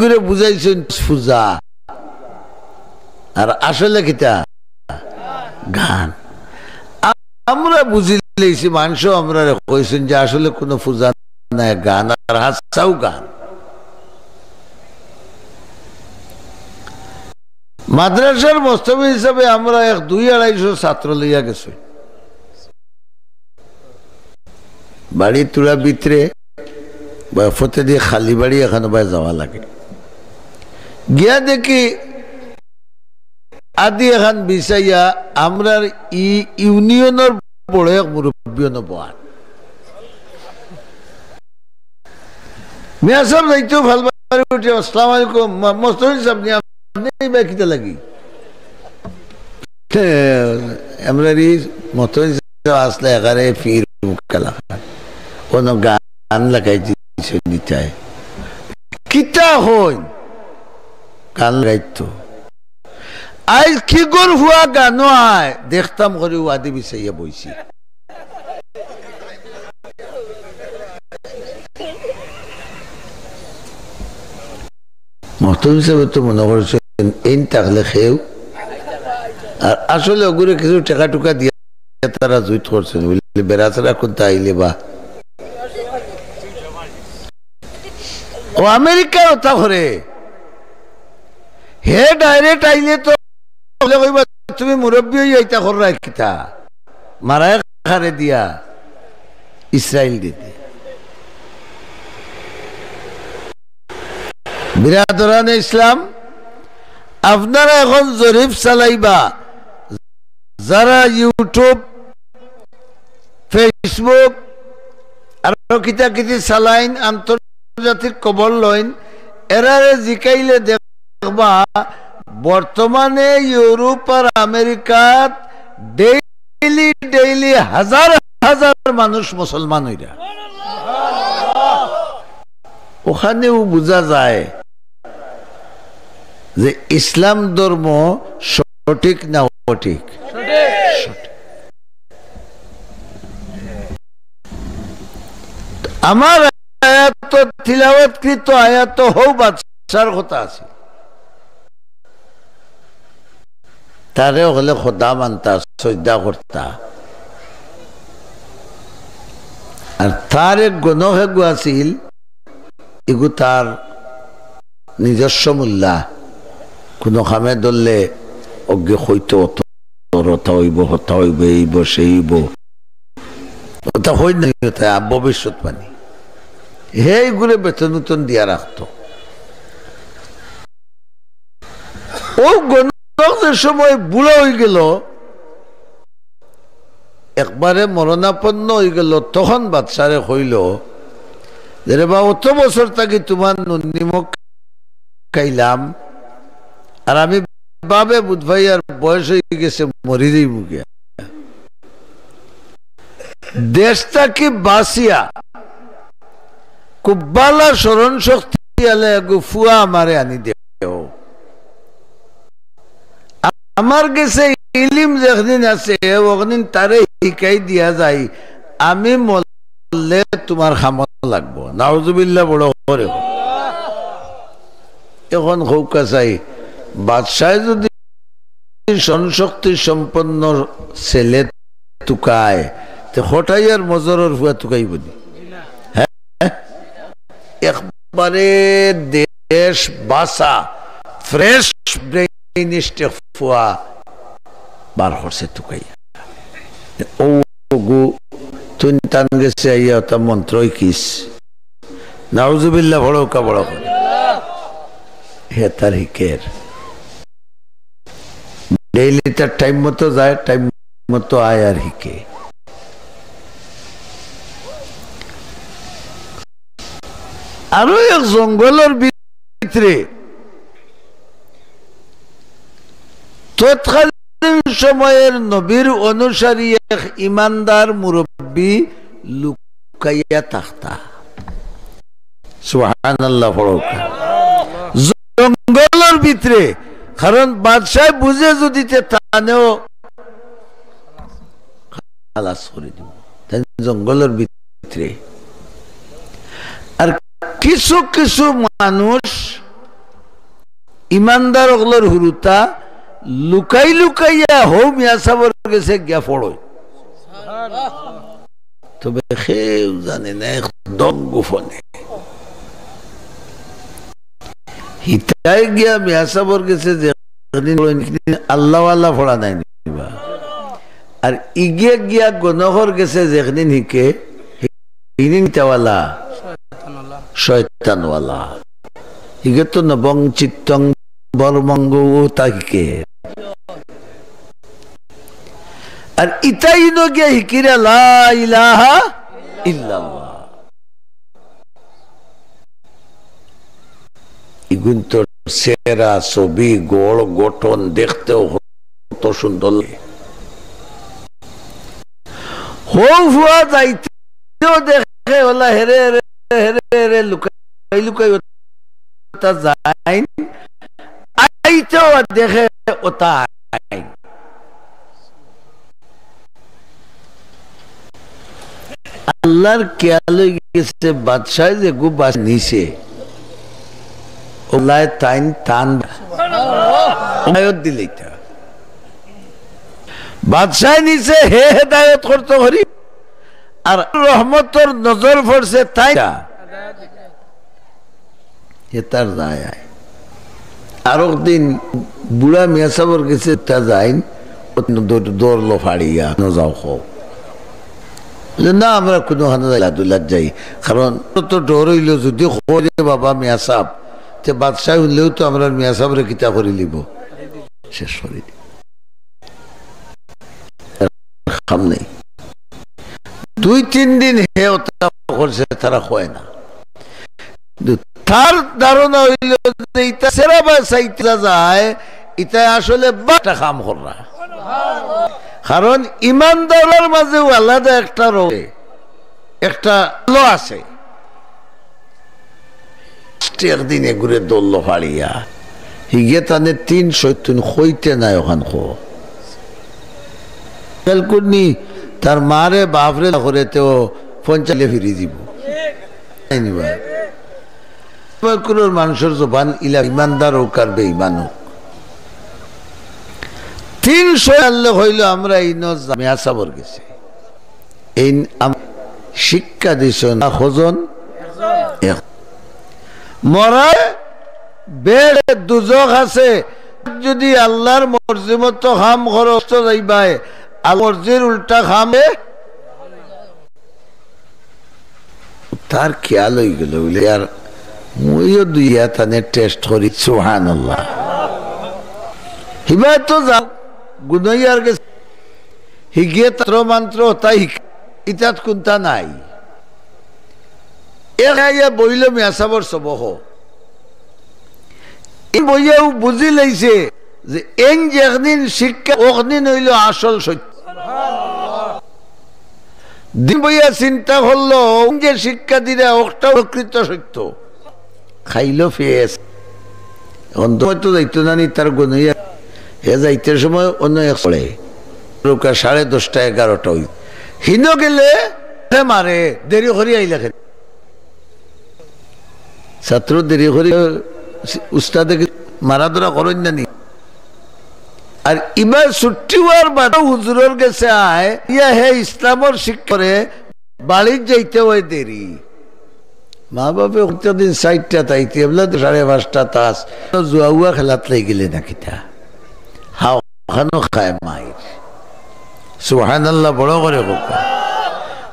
করে বুঝাইছইন পূজা, আর আসলে কিতা? গান। আ-, আমরা বুঝিলাইছি, মানষেও আমরারে কইছইন যে আসলে কুনু পূজা নায়, গান, আর হাছাউ গান। মাদ্রাসার মস্তবি হিসাবে আমরা এক দুই আড়াইশো ছাত্র লইয়া গেছি। বাড়ি তুরা ভিতরে বা ফতেদি খালি বাড়ি এখানো বায় যাওয়া লাগে। গিয়া দেখি আদি এখান বিছাইয়া আমরার ই ইউনিয়নর বড় এক মুরব্বি অনো বওয়ার। মিয়া সাব যাইতো ফালবাড়ি উঠি, "আসসালামু আলাইকুম, ম-, মস্তবি সাব নি আপনে ইবায় কিতা লাগি?" তে আমরার ই মস্তবি সাব আসলে একারে পীর মুক্কালা। অনো গান লাগাই দিছে নিতায়। কিতা হইন? গান লাগাইতো। আইজ কি গর হুয়া গানো আয়, দেখতাম করি ওয়াদি বিছাইয়া বইছি। মহতম হিসাবে তো মনে করছইন, এইন থাকলে কেউ। আর আসলে ওগুরে কিছু টেকা টুকা দিয়া তারা জুইত করছইন, বুঝলে, বেড়াছেড়া করতে আইলে বা। ও আমেরিকায় ওটা করে, হে direct আইলে তো বলে কইবা, "তুমি মুরব্বি অইয়া ইতা কররায় কিতা?" মারায় খারে দিয়া ইসরায়েল দিতে। বিরাদরানে ইসলাম, আপনারা এখন জরিপ চালাইবা, যারা YouTube, Facebook, আরো কিতা কিতি চালাইন, আন্তর্জাতিক খবর লইন, এরারে জিকাইলে দেখবা, বর্তমানে ইউরোপ আর আমেরিকাত ডেইলি ডেইলি হাজার হাজার মানুষ মুসলমান অইরা। ওখানেও বুঝা যায় যে ইসলাম ধর্ম সঠিক না অঠিক। সঠিক। আমার আয়াত, তিলাওয়াতকৃত আয়াত হউ বাদশার কথা আছে। তারে হকলে খোদা মানতা, সজদা করতা। আর তার এক গণক এগু আছিল, এগু তার নিজস্ব মোল্লা। কোনো কামে ধরলে অগ্গে কইতো, "তোর ওটা অইবো, হতা অইবো, এই অইবো, সেই অইবো।" ওটা হই নাই, ওটা ভবিষ্যৎবাণী। হে এগুরে বেতন উতন দিয়া রাখতো। ও গণক যে সময় বুড়া অই গেল, একবারে মরণাপন্ন অই গেল, তখন বাদশারে কইল যে, "রে বা, অত বছর থাকি তোমার নুন নিমক খাইলাম, আর আমি বাবে বুধ ভাই আর বয়স অই গেছে, মরি যাইমু গিয়া।" দেশ থাকি বাঁচিয়া খুব বালা স্মরণ শক্তি আলা এগু ফুয়া আমারে আনি দেও। আমার গেছে ইলিম যেখদিন আছে, অখদিন তারে হিকাই দিয়া যাই, আমি মরলে তোমার কামো লাগবো। নাউজুবিল্লাহ বড় করে। এখন কউক্কা চাই, বাদশায় যদি স্মরণ শক্তি সম্পন্ন ছেলে তুকায়, তে কটাইয়ার মজরর ফুয়া তুকাইবো নি? হ্যাঁ? একবারে দেশ বাসা, fresh brain ফুয়া বার করছে তুকাইয়া। ও গু, তুই তান গেছে আইয়া ওটা মন্ত্র ইকিস। নাউজুবিল্লাহ, বড় কা বড় করে। হে তার হিকের। Daily তার time মতো যায়, time মতো আয় আর হিকে। আরো এক জঙ্গলর ভিতরে তৎকালীন সময়ের নবীর অনুসারী এক ইমানদার মুরব্বী লুকাইয়া থাকতা। সুবহানাল্লাহ পড়উক্কা। জঙ্গলর ভিতরে, কারণ বাদশায় বুঝে যদি তে তানেও খালাস করি দিব। তাই জঙ্গলর ভিতরে। আর কিছু কিছু মানুষ ইমানদার অকলর হুরুতা লুকাই লুকাইয়া হউ মিয়া সাবর গেছে গিয়া ফড়য়। তবে কেউ জানে না, একদম গোপনে। হিতায় গিয়া মিয়া সাবর গেছে যেদিন আল্লাহওয়ালা ফড়া নাই নিবা। আর ইগে গিয়া গণকর গেছে যেদিন হিকে, হিদিন হিতাওয়ালা, শয়তানওয়ালা। ইগে তো নবং চিত্তং বর্মঙ্গ ও তাহিকে। আর ইতাই নু গিয়া হিকিরা লা ইলাহা ইল্লাল্লাহ। ইগুন তো চেহারা, ছবি, গড়, গঠন দেখতেও কত সুন্দর লাগে। হউ ফুয়া যাইতেও দেখে ওলা হেরে হেরে, হেরে হেরে, লুকাই লুকাই ওটা যাইন, আইতেও দেখে ওটা আইন। আল্লাহর খেয়াল অই গেছে, বাদশায় যেগু বাছ নিছে, আল্লায় তাইন তান হেদায়ত দিলে ইতা। বাদশায় নিছে হে হেদায়ত করতো করি, আর রহমতর নজর পড়ছে তাই না। হে তার যায় আয়। আরক দিন বুড়া মিয়া সাবর গেছে তা যাইন, ও দৌড়-, দৌড়লো ফাড়িয়া, "ন যাও খো।" বলে, "না, আমরা কুনুখানো খেলাধুলাত যাই।" কারণ তো ডর অইলো, যদি কয় রে বাবা মিয়া সাব, তে বাদশায় হুনলেও তো আমরার মিয়া সাবরে কিতা করি লিবো, শেষ করি দিব। কাম নাই। দুই তিন দিন হে ওটা করছে, তারা কয় না। কিন্তু তার ধারণা অইলো যে ইতা সেরা বা চাইতে যায়, ইতা আসলে বাটা কাম কররা। কারণ ইমানদারর মাঝেও আলাদা একটা রোগ, একটা আলো আছে। একদিন এগুরে দৌড়লো ফাড়িয়া। হিগে তানে তিন শৈতুন কইতে নাই ওখান খো। খেয়াল করনি, তার মারে বাপরে না করে তেও পঞ্চালে ফিরি দিব। তাই নি ভাই? কুরুর মানুষের জবান ইলা ইমানদার হোক আর বেঈমান হোক। তিন শয় আল্লে কইলো, "আমরা ইনো জামিয়া সাবর গেছে।" এই আম-, শিক্ষা দিছইন না কজন? এক। মরা বেশ দুজখ আছে, যদি আল্লাহর মর্জি মতো কাম করো, তো যাইবায়, আর মর্জির উল্টা কামে তার খেয়াল অই গেল, বুলে, "ইয়ার, মুইও দুইয়া তানে টেস্ট করি।" সুবহানাল্লাহ। হিবা তো যাও, গুনাইয়ার গেছে। হিগে তন্ত্র মন্ত্র তাই হিক-, ইতাত কুন্তা নাই। এক আইয়া বইল মিয়া সাবর সবক। ই বইয়াও বুঝি লাইছে যে এন যেদিন শিক্ষা, ওদিন অইল আসল সত্য। দিন বইয়া চিন্তা করলো, যে শিক্ষা দিরা, ওটাও প্রকৃত সত্য। খাইলো ফেস। অন্ত হয়তো যাইতো না নি, তার গুনাইয়া। হে যাইতে সময় অন্য এক পড়ে। রোকা সাড়ে দশটা, এগারোটা অই। হিনো গেলে হে মারে, দেরি করি আইলা কেনে? ছাত্র দেরি করি, উস্তাদে কি মারা ধরা করইন না নি? আর ইবার ছুটি হওয়ার বাদে হুজুরর গেছে আয়, ইয়া হে ইসলামর শিক্ষা করে বাড়িত যাইতে হয় দেরি। মা বাপে প্রত্যেকদিন চাইরটা তাইতে, এবলা তো সাড়ে পাঁচটা তাস। জুয়া উয়া খেলাত লাগি গেলে না কিতা? হাও খানো খায় মাইর। সুবহানাল্লাহ, বড় করে কউক্কা।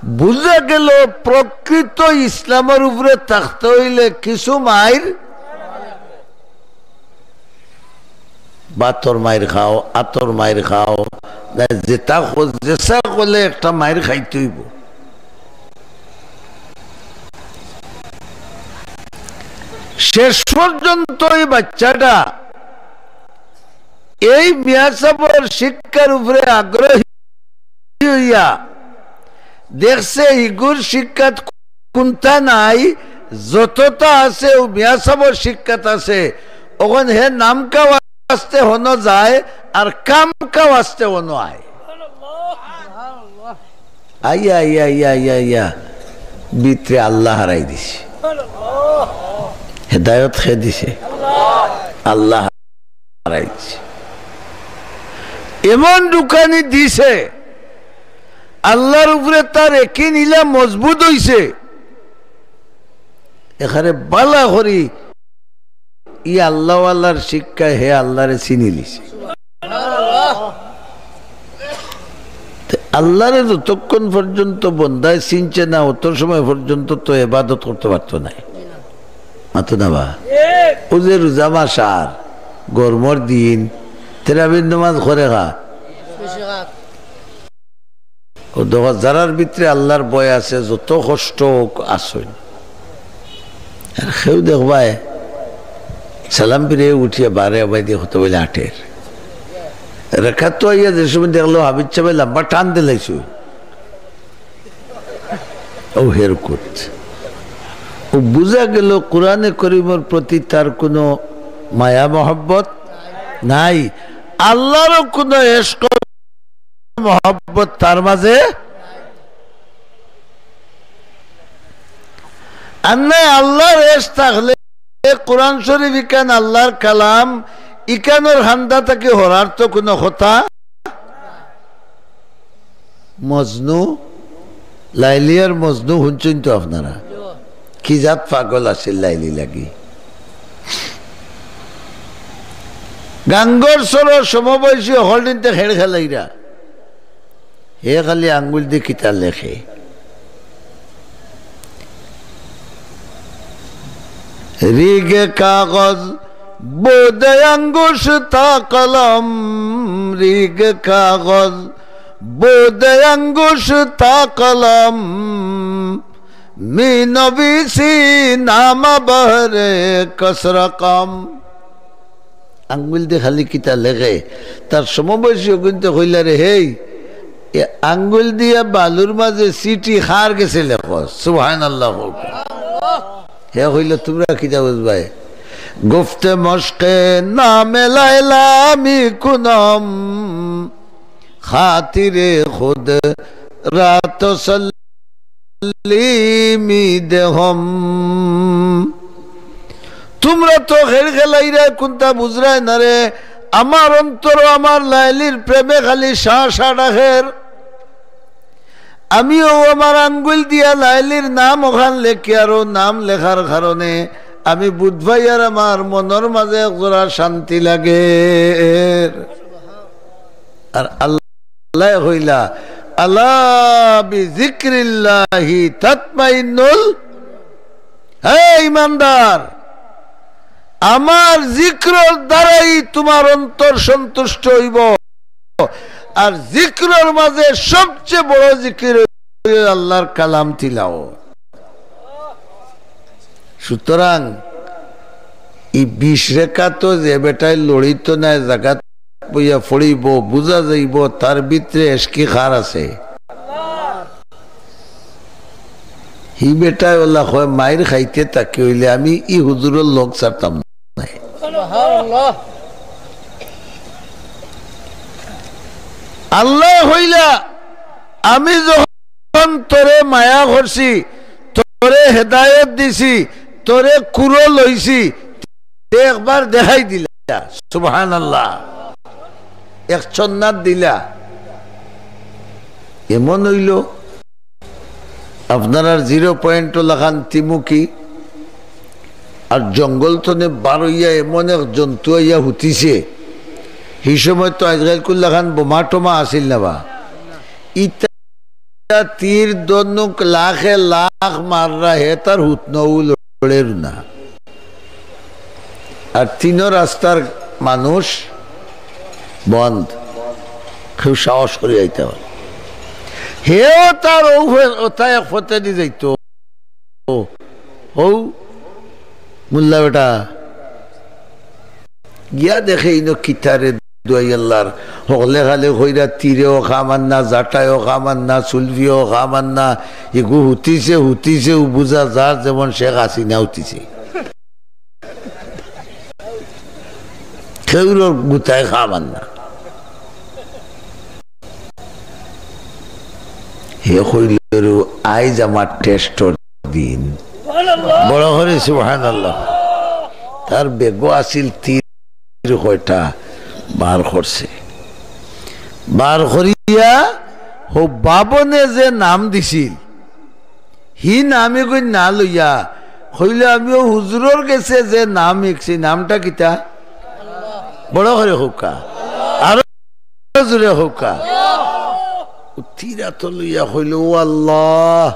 বুঝা গেল, প্রকৃত ইসলামর উপরে থাকতে অইলে কিছু মাইর, বাতর মাইর খাও, আতর মাইর খাও, না যেটা ক-, যেসা করলে একটা মাইর খাইতে অইব। শেষ পর্যন্ত এই বাচ্চাটা এই মিয়া সাবর শিক্ষার উপরে আগ্রহী হইয়া দেখছে, ইগুর শিক্ষাত কুন্তা নাই, যতটা আছে ও মিয়া সাবর শিক্ষাত আছে। অখন হে নামকা ওয়াস্তে হনো যায়, আর কামকা ওয়াস্তে হনো আয়। আইয়া, আইয়া, আইয়া, আইয়া, আইয়া। ভিতরে আল্লাহ হারাই দিছে। হেদায়ত কে দিছে? আল্লাহ হারাই দিছে। এমন দুকানি দিছে, আল্লাহর উপরে তার একিন ইলা মজবুত অইছে। এখানে বালা করি ই আল্লাহওয়ালার শিক্ষায় হে আল্লাহরে চিনি লিছে। তে আল্লাহরে যতক্ষণ পর্যন্ত বন্দায় চিনছে না, অত সময় পর্যন্ত তো এবাদত করতে পারতো নায়। মাতো না বা? ও যে রোজা মাস আর গরমর দিন, তেরাবির নামাজ করে খা। ও দেখো, যারার ভিতরে আল্লাহর ভয় আছে, যত কষ্ট হোক, আসইন। আর কেউ দেখবায়, সালাম ফিরে উঠিয়া বারে আবাই দিয়ে কত বলে আটের। রেখাত তো আইয়া যে সময় দেখলো, হাবিব সাহেব লম্বা টান দিলাইছু। ও হেরকুত। ও বুঝা গেল, কোরআনে করিমর প্রতি তার কোনো মায়া মহব্বত নাই, আল্লাহরও কোনো এশক মহব্বত তার মাঝে। আর নাই আল্লাহর এশ থাকলে কোরআন শরীফ ইখান আল্লাহর কালাম, ইখানর হান্দা থাকি হরার তো কুনু কথা। মজনু, লাইলি আর মজনু হুনছইন তো আপনারা? কি জাত পাগল আছিল লাইলি লাগি। গাঙ্গর সরর সমবয়সী হকলদিনতে খেড় খেলাইরা। হে খালি আঙ্গুল দি কিতা লেখে। ریگ کاغذ بود انگشت تا قلم، ریگ کاغذ بود انگشت تا قلم، می‌نویسی نامه بهر کس رقم. আঙ্গুল দি খালি কিতা লেখে। তার সমবয়সী অগুইন্তে কইলা, "রে হেই, এ আঙ্গুল দিয়া বালুর মাঝে চিঠি কার গেছে লেখো?" সুবহানাল্লাহ কউক্কা। হে কইলো, "তুমরা কিতা বুঝবায়?" گفت مشق نام لیلا می‌کنم، خاطر خود را تسلی می‌دهم. তুমরা তো খেড় খেলাইরায়, কুন্তা বুঝরায় না রে। আমার অন্তরো আমার লাইলির প্রেমে খালি শা শা ডাকের। আমিও আমার আঙ্গুল দিয়া লাইলির নাম অখান লেখিয়ার, অউ নাম লেখার কারণে আমি বুঝ পাইয়ার আমার মনর মাঝে এক জোড়া শান্তি লাগের। আর আল্লায় কইলা, "আলা বিযিকরিল্লাহি তাতমাইন্নুল।" হে ইমানদার, আমার জিকিরর দ্বারাই তুমার অন্তর সন্তুষ্ট অইবো। আর জিকিরর মাঝে সবচেয়ে বড় জিকির অইলো আল্লাহর কালাম তিলাওয়াত। সুতরাং ই বিশ রেকাতো যে বেটায় লড়িতো নায়, জাগাত বইয়া পড়িবো, বুঝা যাইবো তার ভিতরে এশকি কার আছে। হি বেটায় অলা কয়, "মাইর খাইতে থাকি অইলে আমি ই হুজুরর লগ ছাড়তাম নায়।" সুবহানাল্লাহ। আল্লায় কইলা, "আমি যখন তোরে মায়া করছি, তোরে হেদায়েত দিছি, তোরে কুলো লইছি, তে একবার দেখাই দিলা।" সুবহানাল্লাহ। এক চন্নাত দিলা। এমন অইলো, আপনারার জিরো পয়েন্ট লাখান তিমুকি, আর জঙ্গল তনে বার অইয়া এমন এক জন্তু আইয়া হুতিছে। হি সময় তো আজকাল কুল্লাখান বোমা টোমা আছিল না বা। ইতা তীর ধনুক লাখে লাখ মাররা, হে তার হুতনও লড়ের না। আর তিনও রাস্তার মানুষ বন্ধ, কেউ সাহস করি আইতা পারে। হেও তার অউ ফে-, অতা এক ফতেদি যাইতো। হউ, মুল্লা বেটা, গিয়া দেখে ইনো কিতারে দুয়াই আল্লাহর, হকলে খালি কইরা তীরেও কাম আর না, জাটায়ও কাম আর না, সুলফিও কাম আর না, ইগু হুতিছে, হুতিছে, উ বুঝা যার যেমন শেখ হাসিনা হুতিছে। কেউরর গুতায় কাম আর না। হে কইল, "আইজ আমার টেস্টর দিন।" বড় করি সুবহানাল্লাহ। তার বেগো আছিল তীর কয়টা, বার করছে। বার করিয়া হউ বাবনে যে নাম দিছিল, হি নাম ইগুইন না লইয়া কইল, "আমি অউ হুজুরর গেছে যে নাম শিখছি, নামটা কিতা?" বড় করি কউক্কা, আরো জোরে কউক্কা। উ তীর আতো লইয়া কইল, "ও আল্লাহ,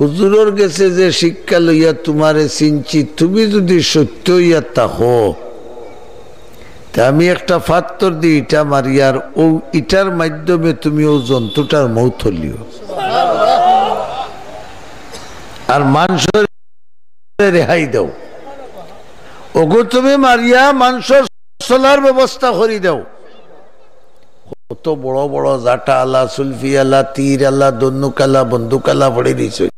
হুজুরর গেছে যে শিক্ষা লইয়া তুমারে চিনছি, তুমি যুদি সত্য অইয়া থাকো, তে আমি একটা ফাত্তর দি ইটা মারিয়ার, অউ ইটার মাধ্যমে তুমি অউ জন্তুটার মউত হলিও, আর মানষরে রেহাই দেও। অগু তুমি মারিয়া মানষর চলার ব্যবস্থা করি দেও।" কত বড় বড় জাটা আলা, সুলফি আলা, তীর আলা, ধনুক আলা, বন্দুক আলা পড়ি দিছে।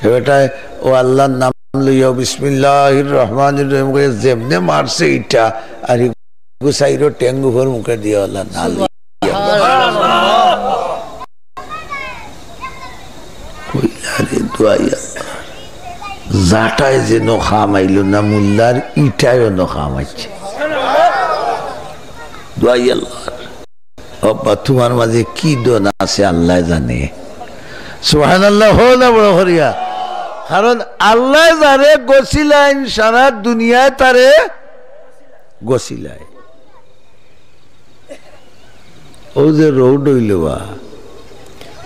হে বেটায় অউ আল্লাহর নাম লইয়া বিসমিল্লাহির রহমানির রহিম কইয়া যেমনে মারছে ইটা, আর ইগু চাইরো ঠেং উপর মুখে দিয়া আল্লাহ না লইয়া। কইলা রে দুয়াই আল্লাহ। জাটায় যেন কাম আইলো না, মোল্লার ইটায়ও ন কাম আইছে। দোয়াই আল্লাহ। আব্বা, তুমার মাঝে কি ধন আছে আল্লায় জানে। সুবহানাল্লাহ, হো না বড় করিয়া। কারণ আল্লায় যারে গছিলাইন, সারা দুনিয়ায় তারে গছিলায়। অউ যে রোড অইলো বা,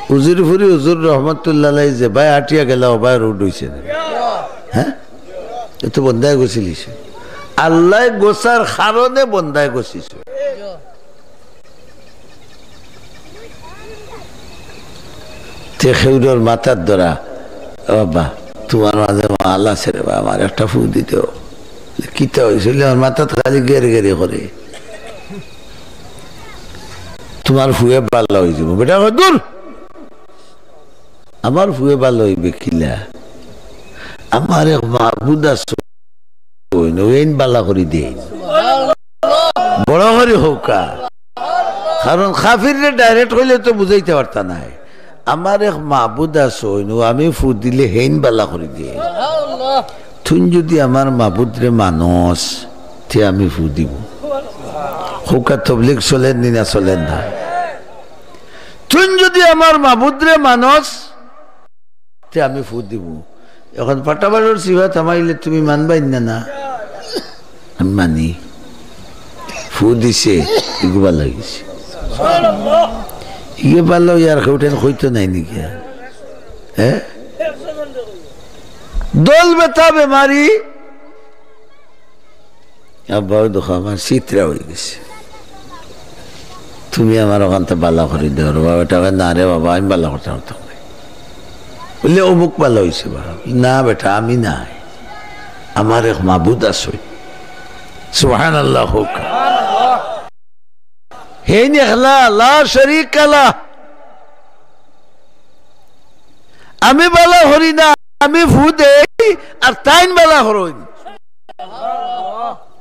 উজিরপুরি হুজুর রহমতুল্লাহ আলাইহি যে বায় আটিয়া গেলা, অউ বায় রোড অইছে না? হ্যাঁ, এ তো বন্দায় গছিলিছে। আল্লায় গছার কারণে বন্দায় গছিছে। তে খেউরর মাথাত ধরা, "ও বাবা, তুমার মাঝে মাল আছে রে বা, আমার একটা ফু দি দেও।" "কিতা অইছে?" "আমার মাথাত খালি গের গেরি করে।" "তুমার ফুয়ে বালা অই যাইবো।" বেটা কয়, "দূর, আমার ফুয়ে বালা অইবে কিলা? আমার এক মাবুদ আছে, অইন, অইন বালা করি দেইন।" বড় করি কউক্কা। কারণ কাফিররে direct কইলে তো বুঝাইতা পারতা নায়। আমার এক মাবুদ আছে, অইন, অউ আমি ফু দিলে হেইন বালা করি দেইন। তুইন যুদি আমার মাবুদরে মানস, তে আমি ফু দিমু। কউক্কা তবলিগ চলের নি না চলের না? তুইন যুদি আমার মাবুদরে মানস, তে আমি ফু দিমু। অখন ফাটাবাড়ির সিফাত হামাইলে তুমি মানবায় না, না? আমি মানি। ফু দিছে, ইগু বালা অইছে। ইগু বালা অইয়ার কেউ টেন কইতো নায় নি গিয়া? হ্যাঁ? দল বেতা বেমারি, আব্বা, অউ দেখো, আমার ছিতরা অইগেছে, তুমি আমার অখানতা বালা করি দেও রে বাবা। বেটা কয়, "না রে বাবা, আমি বালা করতাম পারতাম নায়।" বলে, "অমুক বালা অইছে বা।" "না বেটা, আমি নায়, আমার এক মাবুদ আছে।" সুবহানাল্লাহ কউক্কা। হেইন একলা, লা শরীকা লাহ। আমি বালা করি না, আমি ফু দেই, আর তাইন বালা করইন।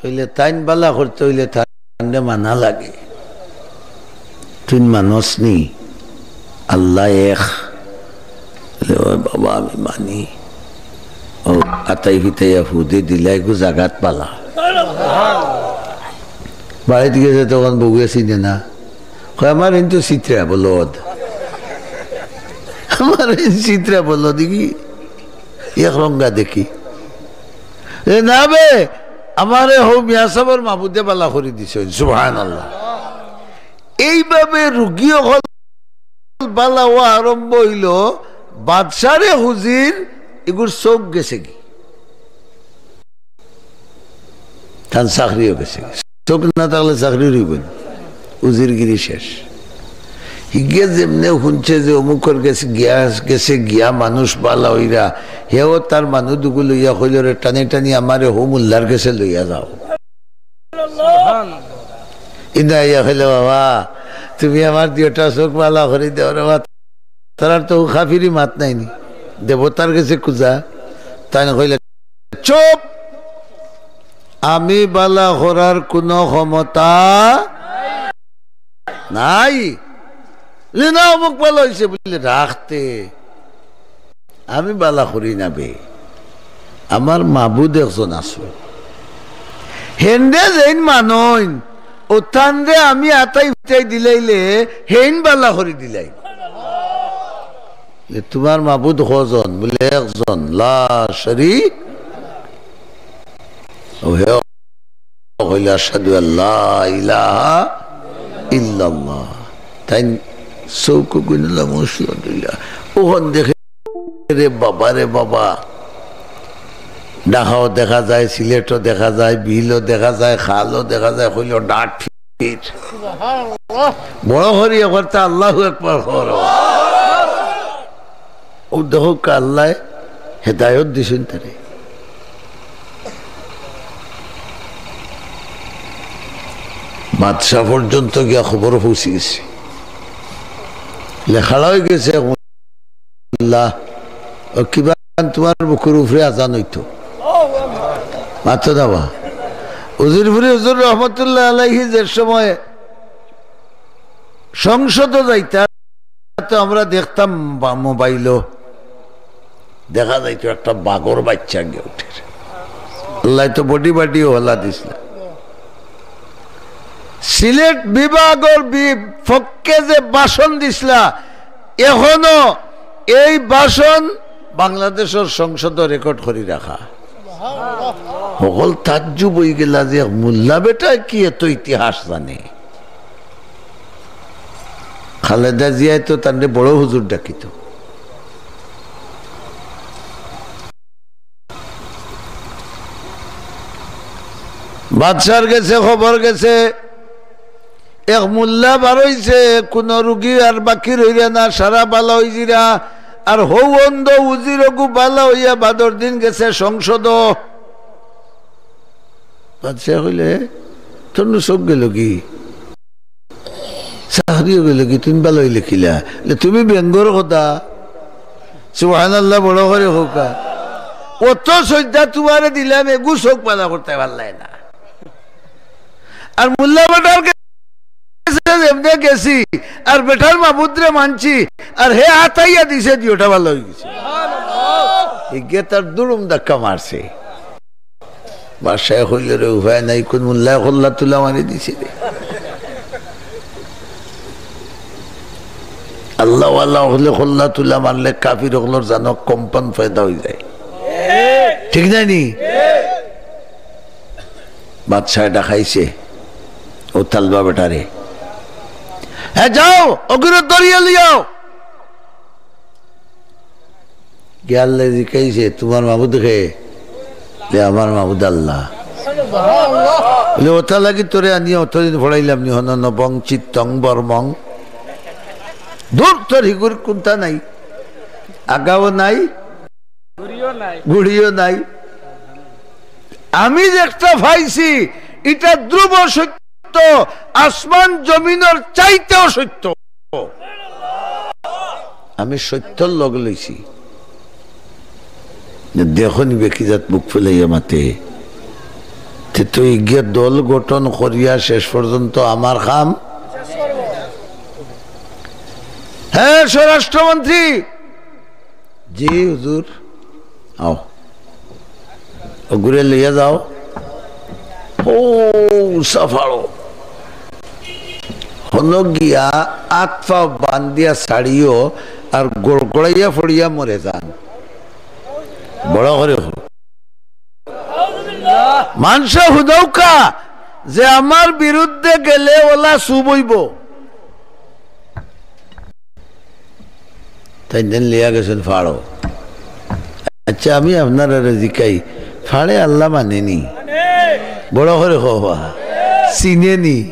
অইলে তাইন বালা করতে অইলে তানরে মানা লাগে। তুইন মানস নি, আল্লাহ এক। বলে, "ও বাবা, আমি মানি।" অউ আতাই ফিতাইয়া ফু দি দিলা, ইগু জাগাত বালা। বাড়িত গেছে তখন বউয়ে চিনে না। কয়, "আমার এইন তো ছিতরা বলদ। আমার এইন ছিতরা বলদ দেখি, এক রঙ্গা দেখি।" এ না বে, আমারে হউ মিয়া সাবর মাবুদে বালা করি দিছে। সুবহানাল্লাহ। এইভাবে রুগী অকল বালা অওয়া আরম্ভ অইলো, বাদশারে হুজির, ইগুর চউখ গেছেগি। তান চাকরিও গেছেগি। চউখ না থাকলে চাকরি রইবো নি? উজিরগিরি শেষ। হিগে যেমনে হুনছে যে অমুকর গেছে গিয়া, গেছে গিয়া মানুষ বালা অইরা, হেও তার মানুষ দুগু লইয়া কইলো, "রে, টানি টানি আমারে হউ মোল্লার গেছে লইয়া যাও।" ইন্দা আইয়া কইলো, "বাবা, তুমি আমার দুইওটা চউখ বালা করি দেও রে বাবা।" তারার তো কাফিরি মাত নাই নি, দেবতার গেছে খুজা। তাইন কইলা, "চুপ, আমি বালা করার কুনু ক্ষমতা নাই।" বলে, "না, অমুক বালা অইছে।" বলে, "রাখতে, আমি বালা করি না বে, আমার মাবুদ একজন আছে, হেনরে যেইন মানইন, অউ তানরে আমি আতাই ফিতাই দিলাইলে হেইন বালা করি দিলাই।" বলে, "তুমার মাবুদ কয়জন?" বলে, "একজন, লা শরীক।" অউ হে কইলা, "আশহাদু আল্লা ইলাহা ইল্লাল্লাহ।" তাইন চউখ গুনিলা, মুসলো দিলা। অখন দেখে, রে বাবা, রে বাবা, ঢাকাও দেখা যায়, সিলেটও দেখা যায়, বিলও দেখা যায়, খালও দেখা যায়, কইলো, "ডাট ফিট।" বড় করি একবার তা আল্লাহু আকবার কও। অউ দেখউক্কা আল্লায় হেদায়ত দিছইন তারে। বাদশা পর্যন্ত গিয়া খবর পৌঁছি গেছে, লেখাড়া অই গেছে। আল্লাহ, ও কিবা তুমার বুকুর উপরে আজান অইতো। মাতো না বা। উজিরপুরি হুজুর রহমতুল্লাহ আলাইহি যে সময় সংসদো যাইতা, তো আমরা দেখতাম বা-, মোবাইলো দেখা যাইতো একটা বাঘর বাচ্চা গিয়া উঠের। আল্লায় তো বডি বাডিও হলা দিছলা। সিলেট বিভাগর বিপক্ষে যে ভাষণ দিছলা, এখনো এই ভাষণ বাংলাদেশর সংসদো রেকর্ড করি রাখা। হকল তাজ্জুব অইগেলা যে এক মোল্লা বেটায় কি এত ইতিহাস জানে। খালেদা জিয়ায় তো তানরে বড় হুজুর ডাকিত। বাদশার গেছে খবর গেছে, এক মোল্লা বারইছে, কুনু রুগী আর বাকি রইরা না, সারা বালা অইযিরা। আর হউ অন্ধ উজির অগু বালা অইয়া বাদর দিন গেছে সংসদো। বাদশায় কইলে, "তোর নু চউখ গেলোগি? চাকরিও গেলোগি? তুমি বালা অইলে কিলা?" বলে, "তুমি বেঙ্গর কথা।" সুবহানাল্লাহ, বড় করি কউক্কা। অত সইজদা তুমারে দিলাম, এগু চউখ বালা করতায় পারলায় না। আর মোল্লা বেটার গেছে যেমনে গেছি, আর বেটার মাবুদরে মানছি, আর হে আতাইয়া দিছে, দুইওটা বালা অইগেছে। ইগে তার দুরুম ধাক্কা মারছে। বাদশায় কইলে, "রে, উপায় নাই, কুন মোল্লায় কল্লা তুলা মারি দিছে রে।" আল্লাহওয়ালা অকলে কল্লা তুলা মারলে কাফির অকলর জানো কম্পন পয়দা অইযায়, ঠিক নায় নি? বাদশায় ডাকাইছে অউ তালবা বেটারে, "হে যাও, অগুরে ধরিয়া লইয়াও।" গিয়া আল্লায় জিকাইছে, "তুমার মাবুদ কে?" বলে, "আমার মাবুদ আল্লাহ।" বলে, "অতা লাগি তোরে আনিয়া অতদিন পড়াইলাম নি, হনন বং চিত্তং বর্মং।" দূর তোর, হিগুর কুন্তা নাই, আগাও নাই, ঘুড়িও নাই। আমি যে একটা পাইছি, ইটা ধ্রুব সত্য, আসমান জমিনর চাইতেও সত্য। আমি সত্যর লগ লইছি। যে দেখো নি বেকিজাত বুক ফুলাইয়া মাতে। তে তুই গিয়া দল গঠন করিয়া শেষ পর্যন্ত আমার কাম। হ্যাঁ, স্বরাষ্ট্রমন্ত্রী। জি হুজুর, আও। অগুরে লইয়া যাও। ও উষা ফাড়ো। হনো গিয়া আত পাও বান্ধিয়া ছাড়িও আর গড়গড়াইয়া পড়িয়া মরে যান। বড় করি কও। মানষে হুনউক্কা যে আমার বিরুদ্ধে গেলে অলা সুব অইবো। তাইন যেন লইয়া গেছইন ফাড়ো। আচ্ছা, আমি আপনারারে জিকাই, ফাড়ে আল্লাহ মানে নি? বড় করি কও বা। চিনে নি?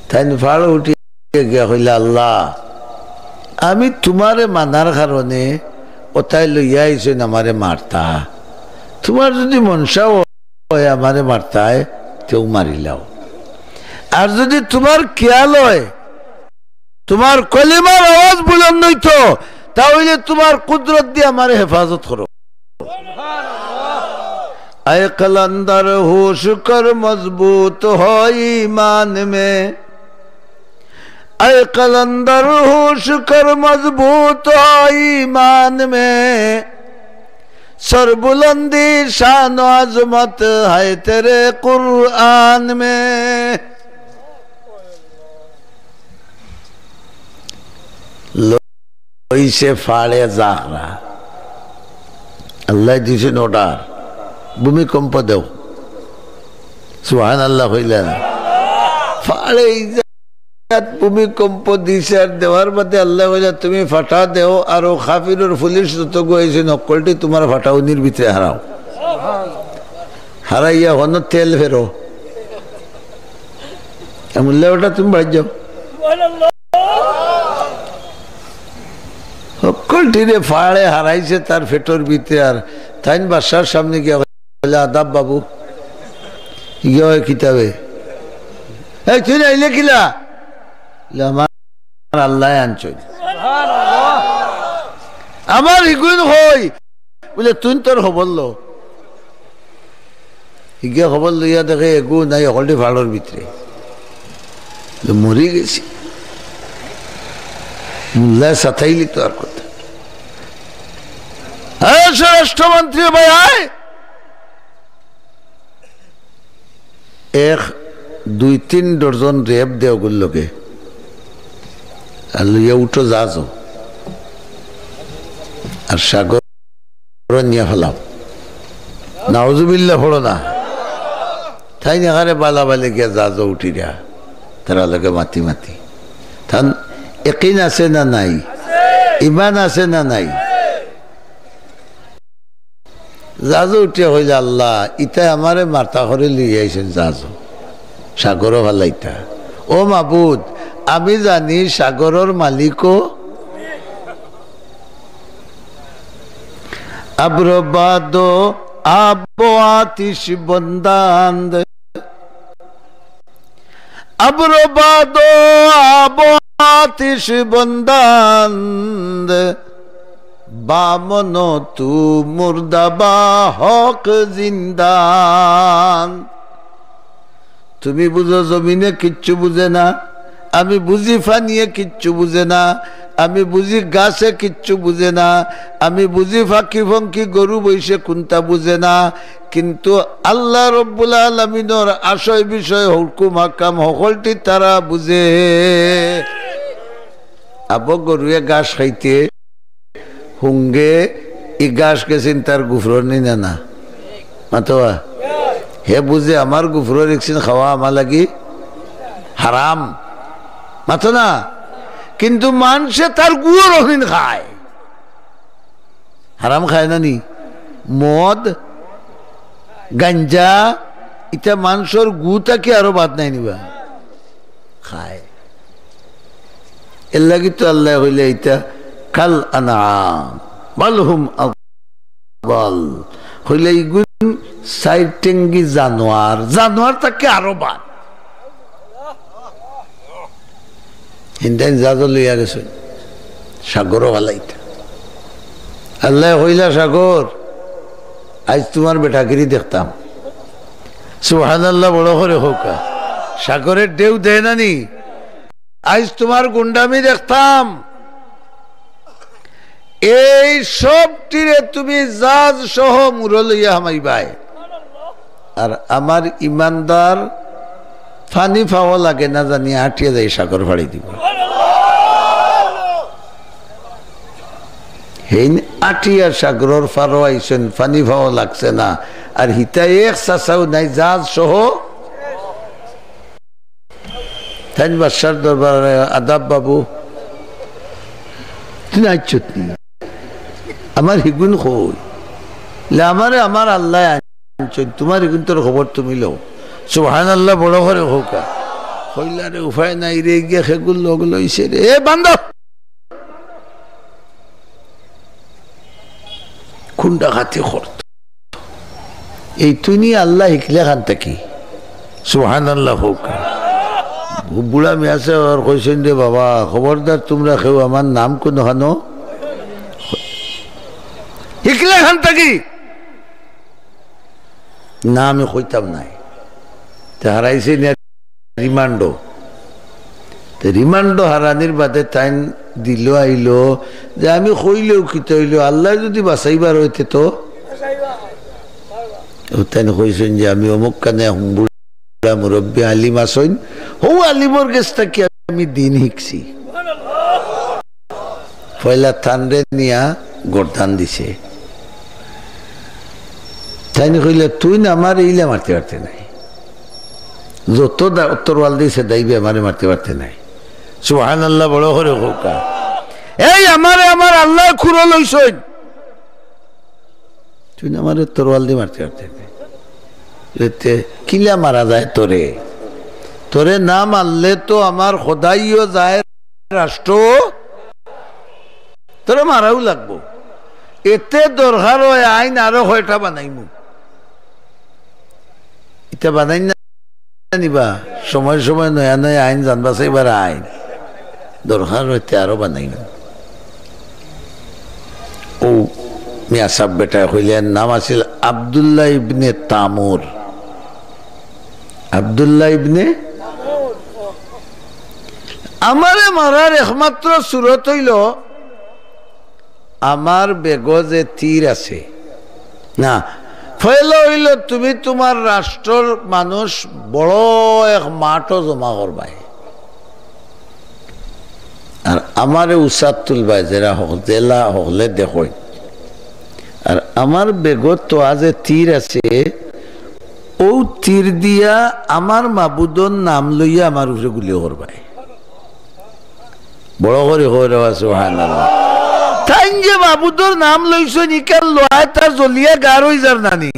তাইন ফাড়ো উঠিয়া গিয়া কইলা, "আল্লাহ, আমি তুমারে মানার কারণে অতায় লইয়া আইছইন আমারে মারতা। তুমার যুদি মনশা অয় আমারে মারতায়, তেউ মারিলাও। আর যুদি তুমার খিয়াল অয়, তুমার কলিমার আওয়াজ বুলন্দ অইতো, তা অইলে তুমার কুদরত দি আমারে হেফাজত করো।" اے قلندر ہوش کر مضبوط ہو ایمان میں، اے قلندر ہوش کر مضبوط ہو ایمان میں، سربلندی شان و عظمت ہے تیرے قرآن میں۔ লইছে ফাড়ে জাখরা। আল্লায় দিছইন অর্ডার, ভূমিকম্প দেও। সুবহানাল্লাহ কইলা না? ফাড়ে ইজাত ভূমিকম্প দিছে, আর দেওয়ার বাদে আল্লায় কইলা, "তুমি ফাটা দেও, আর অউ কাফিরর পুলিশ যতগু আইছইন, হক্কলটি তুমার ফাটাউনির ভিতরে হারাও।" হারাইয়া হনো তেল ফেরো। এমন লেওটা তুমি বাড়ি যাও। হক্কলটিরে ফাড়ে হারাইছে তার পেটর ভিতরে, আর তাইন বাদশার সামনে গিয়া কইলা, "আদাব বাবু।" গিয়া অয় কিতাবে, "এই তুই না আইলে কিলা?" বলে, "আমার আল্লায় আনছইন।" "আমার হিগুইন কই?" বলে, "তুই তোর খবর লো।" হিগিয়া খবর লইয়া দেখে এগু নাই, হক্কলটি ফাড়র ভিতরে। তো মরি গেছি। মোল্লায় সাতাইলি তো আর কথা। স্বরাষ্ট্রমন্ত্রী ভাই আয়, এক দুই তিন ডজন র‍্যাব দেওগুর লগে, আর লইয়া উঠো জাহাজো, আর সাগর নিয়া ফালাও। নাউজুবিল্লাহ পড়ো না। তাইন এখানে বালাবালি গিয়া জাহাজো উঠিরা, তারা লগে মাতি মাতি। তান একিন আছে না নাই? ইমান আছে না নাই? জাহাজো উঠিয়া কইলা, "আল্লাহ, ইতায় আমারে মাথা করি লইয়া আইছইন জাহাজো, সাগরো ফালাইতা। ও মাবুদ, আমি জানি সাগরর মালিকও আবরবাদ, আব আতিশ বন্দান্দ।" আবরবাদ, আব আতিশ বন্দান্দ, বামন তু মুর্দা বা হক জিন্দান। তুমি বুঝো জমিনে কিচ্ছু বুঝে না, আমি বুঝি ফানিয়ে কিচ্ছু বুঝে না, আমি বুঝি গাছে কিচ্ছু বুঝে না, আমি বুঝি ফাকি ফঙ্কি গরু বইছে কুনতা বুঝে না, কিন্তু আল্লাহ রব্বুল আলামিনর আশয় বিষয় হুকুম হাকাম হকলটি তারা বুঝে। আবো গরুয়ে ঘাস খাইতে হুঙ্গে ই ঘাস গেছিন তার গুফরর নি না না? মাতোয়া। হে বুঝে আমার গুফরর একসিন খাওয়া আমার লাগি হারাম। মাতো না? কিন্তু মানষে তার গুয়র অখিন খায়। হারাম খায় না নি? মদ, গাঞ্জা, ইতা মানষর গু থাকি আরো বাদ নাই নিবা? খায়। এর লাগি তো আল্লাহ কইলা ইতা কাল আনআম বাল হুম আদাল। কইলা ইগুন চাইর টেঙ্গি জানোয়ার, জানোয়ার থাকি আরো বাদ। হিনতাইন জাহাজো লইয়া গেছইন, সাগরো ফালাইতা। আল্লাহ কইলা, "সাগর, আইজ তুমার বেটাগিরি দেখতাম।" সুবহানাল্লাহ, বড় করি কউক্কা। সাগরে ঢেউ দেয় না নি? "আইজ তুমার গুন্ডামি দেখতাম। এই সবটিরে তুমি জাহাজ সহ মুরো লইয়া হামাইবায়।" আর আমার ইমানদার ফানি পাওয়া লাগে না জানি আটিয়া যাই সাগর ফাড়ি দিবো। হেইন আটিয়া সাগরর ফারো আইছইন, ফানি পাওয়া লাগছে না। আর হিতা এক চাচাও নাই, জাহাজ সহ। তাইন বাদশার দরবারে, "আদাব বাবু, তুই আইছত নি? আমার হিগুন কই?" লে, "আমারে আমার আল্লাহ আনছইন, তুমার হিগুনতর খবর তুমি লও।" সুবহানাল্লাহ, বড় করি কউক্কা। কইলা রে, "উপায় নাই রে, গিয়া হেগুর লগ লইছে রে।" এ বান্দা, কোন ডাকাতি করত? এই তুই নি আল্লাহ হিকলে খান থাকি। সুবহানাল্লাহ কউক্কা। বুড়া মিয়া সাহেব আর কইছইন, "রে বাবা, খবরদার তুমরা কেউ আমার নাম কুনু খানো হিকলে খান থাকি।" না, আমি কইতাম নায়। তে হারাইছে নি রিমান্ডো। তে রিমান্ডো হারানির বাদে তাইন দিল আইলো যে আমি কইলেও কিতা অইলো, আল্লায় যুদি বাঁচাইবার অইতে তো। ও তাইন কইছইন যে আমি অমুক কানে বুড়া মুরব্বি আলিম আছইন, হউ আলিমর গেছ থাকি আমি দিন হিকছি। পয়লা তানরে নিয়া গর্দান দিছে। তাইন কইলা, "তুইন আমারে ইলা মারতে পারতে নায়, যত দা-, তরোয়াল দিছে দাইবে আমারে মারতে পারতে নায়।" সুবহানাল্লাহ, বড় করি কউক্কা। এই আমারে আমার আল্লায় খুরো লইছইন, তুইন আমারে তরোয়াল দি মারতে পারতে নায়। এতে কিলা মারা যায় তোরে? তোরে না মারলে তো আমার খোদাইও যায়, রাষ্ট্র, তোরে মারাও লাগবো। এতে দরকার অয় আইন আরো কয়টা বানাইমু। ইতা বানাই না নিবা, সময় সময় নয়া নয়া আইন জান বাঁচাইবার আইন। দরকার অইতে আরো বানাইমু। ও মিয়া সাব বেটায় কইলা, এর নাম আছিল আব্দুল্লাহ ইবনে তামুর। আব্দুল্লাহ ইবনে, আমারে মারার একমাত্র সুরত অইলো আমার বেগো যে তীর আছে, না, পয়লা অইলো তুমি তুমার রাষ্ট্রর মানুষ বড় এক মাঠো জমা করবায়। আর আমারে উচাত তুলবায়, যেরা হক-, যেলা হকলে দেখইন। আর আমার বেগত তো আজ তীর আছে, অউ তীর দিয়া আমার মাবুদর নাম লইয়া আমার উপরে গুলি করবায়। বড় করি কও রে বা, সুবহানাল্লাহ। তাইন যে মাবুদর নাম লইছইন, ইখান লোয়ায় তার জ্বলিয়া গার অই যার না নি?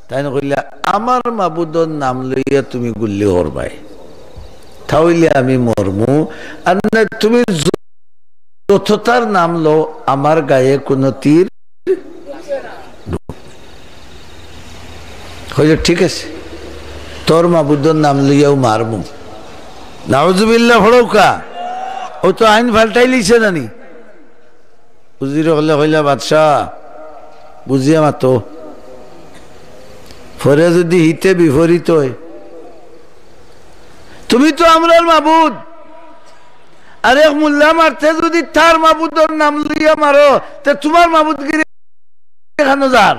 তাইন কইলা, "আমার মাবুদর নাম লইয়া তুমি গুল্লি করবায়, তা অইলে আমি মরমু, আর না তুমি য-, যততার নাম লও, আমার গায়ে কুনু তীর।" কইলে, "ঠিক আছে, তোর মাবুদর নাম লইয়াউ মারমু।" নাউজুবিল্লাহ পড়উক্কা। অউ তো আইন পাল্টাইলিছে না নি? উজিরে কইলা, "বাদশা, বুঝিয়া মাতো, পরে যুদি হিতে বিপরীত অয়, তুমি তো আমরার মাবুদ, আর এক মুল্লা মারতে যুদি তার মাবুদর নাম লইয়া মারো, তে তুমার মাবুদগিরি কেনে যার?"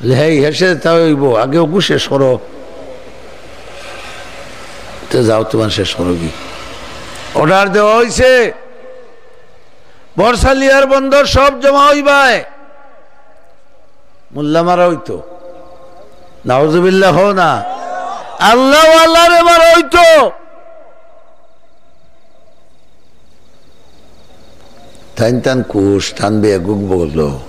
বলে, "হেই, হেষে তা অইবো, আগে অগু শেষ করো।" তে যাও, তুমার শেষ করো কি? অর্ডার দেওয়া অইছে, বর্ষালিয়ার বন্দর সব জমা অইবায়। মুল্লা মারা অইতো। নাউজুবিল্লাহ কও না। আল্লাহওয়ালারে মারা অইতো। তাইন তান কুশ, তান বেগুক বগলো।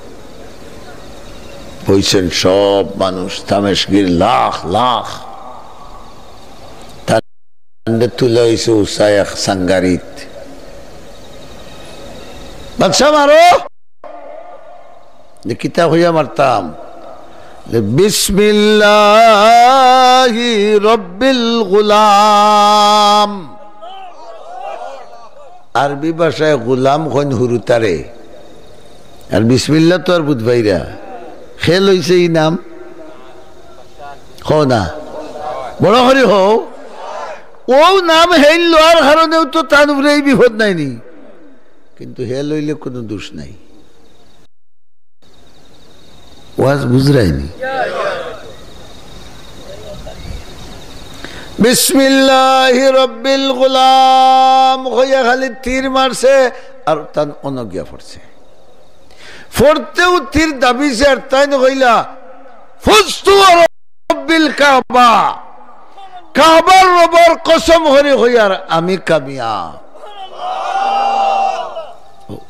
বইছইন সব মানুষ, তামেশগির লাখ লাখ। তানরে তুলা অইছে উচা এক সাঙ্গারিত। "বাদশা মারো।" যে কিতা কইয়া মারতাম? যে "বিসমিল্লাহি রব্বিল গুলাম।" আরবি ভাষায় গুলাম কইন হুরুতারে, আর বিসমিল্লাহ তো আর বুঝবায়রা। কে লইছে ই নাম? কও না, বড় করি কও। অউ নাম হেইন লওয়ার কারণেউ তো তান উপরে ই বিপদ নাই নি, কিন্তু হে লইলে কুনু দুষ নাই। ওয়াজ বুঝরায়নি? বিসমিল্লাহি রব্বিল গুলাম কইয়া খালি তীর মারছে, আর তান অনো গিয়া পড়ছে। পড়তেউ তীর দাবিছে, আর তাইন কইলা, "ফুজতু ওয়া রব্বিল কাবা।" কাবার রবর কসম করি কইয়ার আমি কামিয়াব।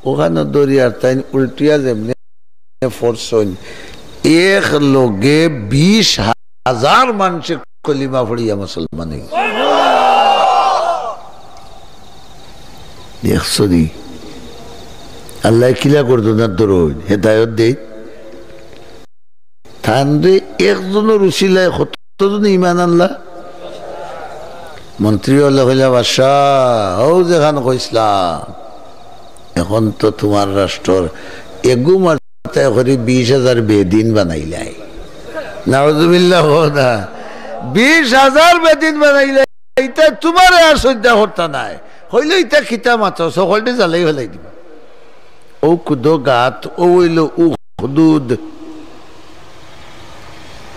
অখানো ধরিয়ার তাইন উল্টিয়া যেমনে পড়ছইন, এক লগে বিশ হাজার মানষে কলিমা পড়িয়া মুসলমান অইগেছে। দেখছো নি? আল্লায় কিলা করতো না ধরইন, হেদায়ত দেইন। তানরে একজনর উসিলায় কতজন ইমান আনলা? মন্ত্রী অকলে কইলা, "বাদশা, অউ যেখান কইছলাম, এখন তো তুমার রাষ্ট্রর এগু মারতে করি বিশ হাজার বেদিন বানাইলায়।" নাউজুবিল্লাহ কও না। বিশ হাজার বেদিন বানাইলায়, ইতা তুমারে আর সইজ্জা করতা নায়। কইলো, "ইতা কিতা মাতো, সকলটি জ্বালাই ফালাই দিবা।" অউ কুদো গাত, অউ অইলো উখদুদ।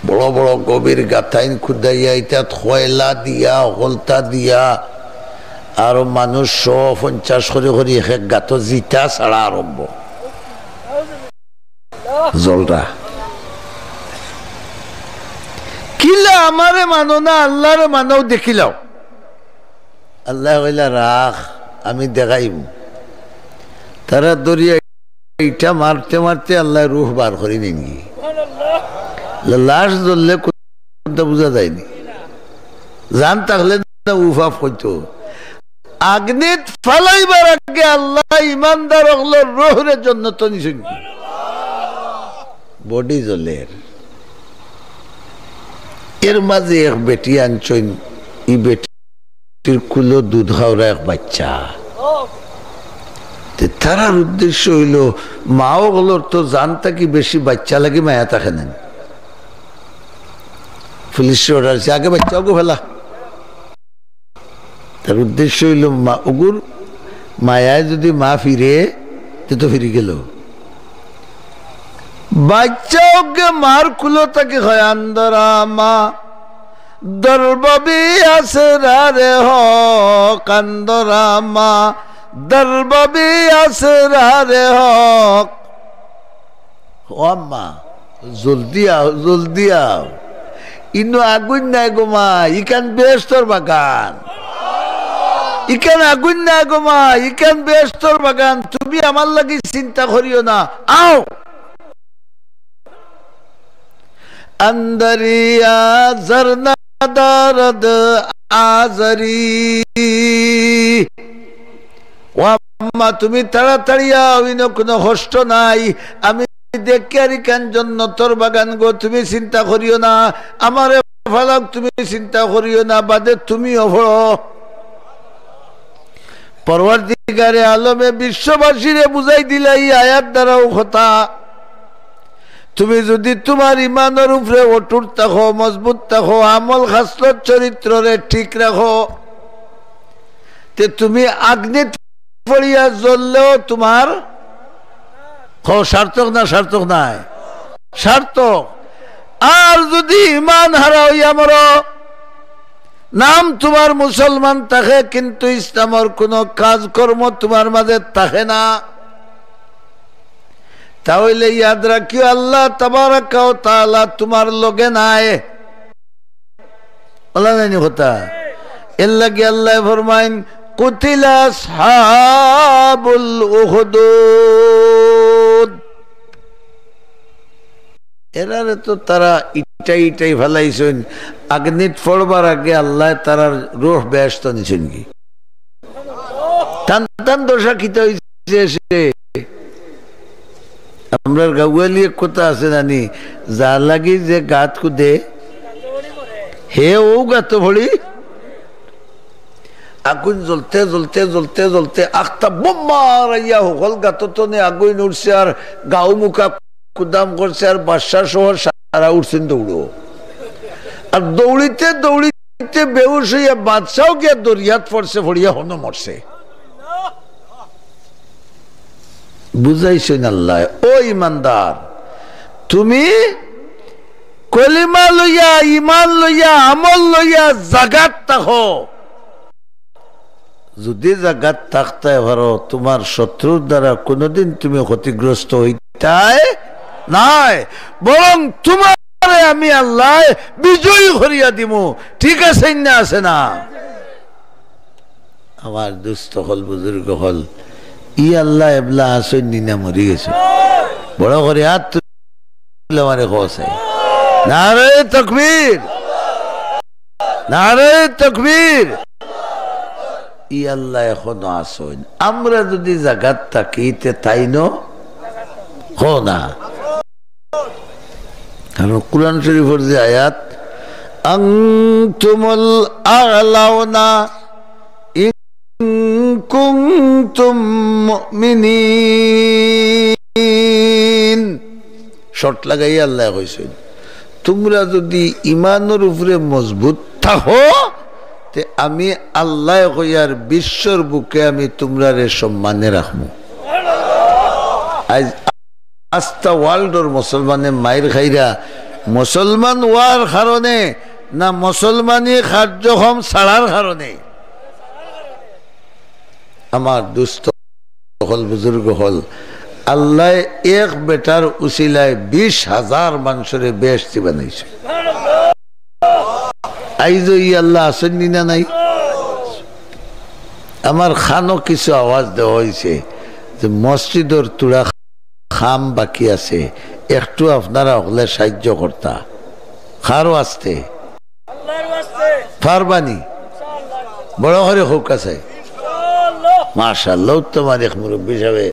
বড় বড় গভীর গাতাইন খুদাইয়া, ইতাত কয়লা দিয়া, হকলতা দিয়া, আরো মানুষ শো পঞ্চাশ করি করি এক এক গাতো জিতা ছাড়া আরম্ভ। জলটা। কিলা আমারে মানো না, আল্লারে মানো, দেখিলাও। আল্লায় কইলা, "রাখ, আমি দেখাইমু।" তারা ধরিয়া ইটা মারতে মারতে আল্লায় রুহ বার করি নিনগি। লা-, লাশ জ্বললে কুনটা বুঝা যায়নি। জান থাকলে না উফাফ কইতো। আগ্নিত ফালাইবার আগে আল্লায় ইমানদার অকলর রুহরে জন্নতো নিছইন। বডি জ্বলের। এর মাঝে এক বেটি আনছইন, ই বেটির কুলো দুধ খাওরা এক বাইচ্চা। তে তারার উদ্দেশ্য অইলো, মা অকলর তো জান থাকি বেশি বাইচ্চা লাগি মায়া থাকে না। পুলিশে অর্ডার দিছে, "আগে বাইচ্চা অগু ফালা।" তার উদ্দেশ্য অইলো, মা অগুর মায়ায় যুদি মা ফিরে, তে তো ফিরি গেল। বাচ্চা অউকে মার কুলো থাকি কয়, আন্দরা মা, দরবাবি আসরারে হক, আন্দরা মা, দরবাবি আসরারে হক। ও আম্মা, জলদি আও, জলদি আও। ইনো আগুইন নায় গো মা, ইখান বেহেস্তর বাগান। ইখান আগুইন নায় গো মা, ইখান বেহেস্তর বাগান। তুমি আমার লাগি চিন্তা করিও না, আও। আন্দরিয়া জরনা দরদ আজরি। ও আম্মা, তুমি তাড়াতাড়ি আও, ইনো কুনু কষ্ট নাই। আমি দেখিয়ার ইখান জন্নতর বাগান গো, তুমি চিন্তা করিও না। আমারে ফালাউক, তুমি চিন্তা করিও না, বাদে তুমিও পড়ো। পরওয়ারদিগারে আলমে বিশ্ববাসীরে বুঝাই দিলা ই আয়াত দ্বারাও কথা। তুমি যুদি তুমার ইমানর উপরে অটুট থাকো, মজবুত থাকো, আমল খাসলত চরিত্ররে ঠিক রাখো, তে তুমি আগ্নিত পড়িয়া জ্বললেও তুমার, কও, সার্থক না সার্থক নায়? সার্থক। আর যুদি ইমান হারা অইয়া মরো, নাম তুমার মুসলমান থাকে, কিন্তু ইসলামর কুনু কাজকর্ম তুমার মাঝে থাকে না, তা অইলে ইয়াদ রাখিও, আল্লাহ তাবারাকা ওয়া তাআলা তুমার লগে নাই। অলা নায়নি কথা? এরলাগি আল্লায় ফরমাইন, কুতিলা আসহাবুল উখদুদ। এরারে তো তারা ইটাই ইটাই ফালাইছইন, আগ্নিত পড়বার আগে আল্লায় তারার রুহ বেহেস্তো নিছইন গি। তান তান দশা কিতা অইছে সে? আমরার গাউয়ালি এক কথা আছে জানি, যার লাগি যে গাত কুদে, হে অউ গাতো পড়ি। আগুইন জ্বলতে জ্বলতে জ্বলতে জ্বলতে আখতা বোম মারাইয়া হকল গাতো তনে আগুইন উঠছে আর গাউ মুখা কুদাম করছে আর বাদশা সহ সারা উঠছেন দৌড়ো। আর দৌড়িতে দৌড়িতে বেহুশ অইয়া বাদশাও গিয়া দরিয়াত পড়ছে, পড়িয়া হনো মরছে। বুঝাইছইন আল্লায়, ও ইমানদার, তুমি কলিমা লইয়া, ইমান লইয়া, আমল লইয়া জাগাত থাকো। যুদি জাগাত থাকতায় পারো, তুমার শত্রুর দ্বারা কুনুদিন তুমি ক্ষতিগ্রস্ত অইতায় নায়, বরং তুমারে আমি আল্লায় বিজয়ী করিয়া দিমু। ঠিক আছে না, আছে না? আমার দুস্ত অকল, বুজুর্গ অকল, ই আল্লায় এবলা আছইন নি না মরি গেছইন? বড় করি আত তুলি আমারে কও চাই। নারায়ে তাকবীর, নারায়ে তাকবীর। ই আল্লায় অখনো আছইন। আমরা যুদি জাগাত থাকি, তে তাইনও কও না। কারণ কুরআন শরীফর যে আয়াত, "আনতুমুল আ'লাউনা ইন কুনতুম মুমিনিন।" শর্ত লাগাইয়া আল্লায় কইছইন, তুমরা যুদি ইমানর উপরে মজবুত থাকো, তে আমি আল্লায় কইয়ার বিশ্বর বুকে আমি তুমরারে সম্মানে রাখমু। আইজ আস্তা ওয়ার্ল্ডর মুসলমানে মাইর খাইরা, মুসলমান অওয়ার কারণে না মুসলমানি কার্যক্রম ছাড়ার কারণে? আমার দুস্ত অকল, বুজুর্গ অকল, আল্লায় এক বেটার উসিলায় বিশ হাজার মানষরে বেহেস্তি বানাইছে। আইজও ই আল্লা আছইন নি না নাই? আমার কানো কিছু আওয়াজ দেওয়া অইছে যে মসজিদর থুড়া কাম বাকি আছে, একটু আপনারা হকলে সাহায্য করতা। কার ওয়াস্তে? পারবানি? বড় করি কউক্কা চাই। মাশাআল্লাহ, উত্তম আরেক মুরব্বি সাবে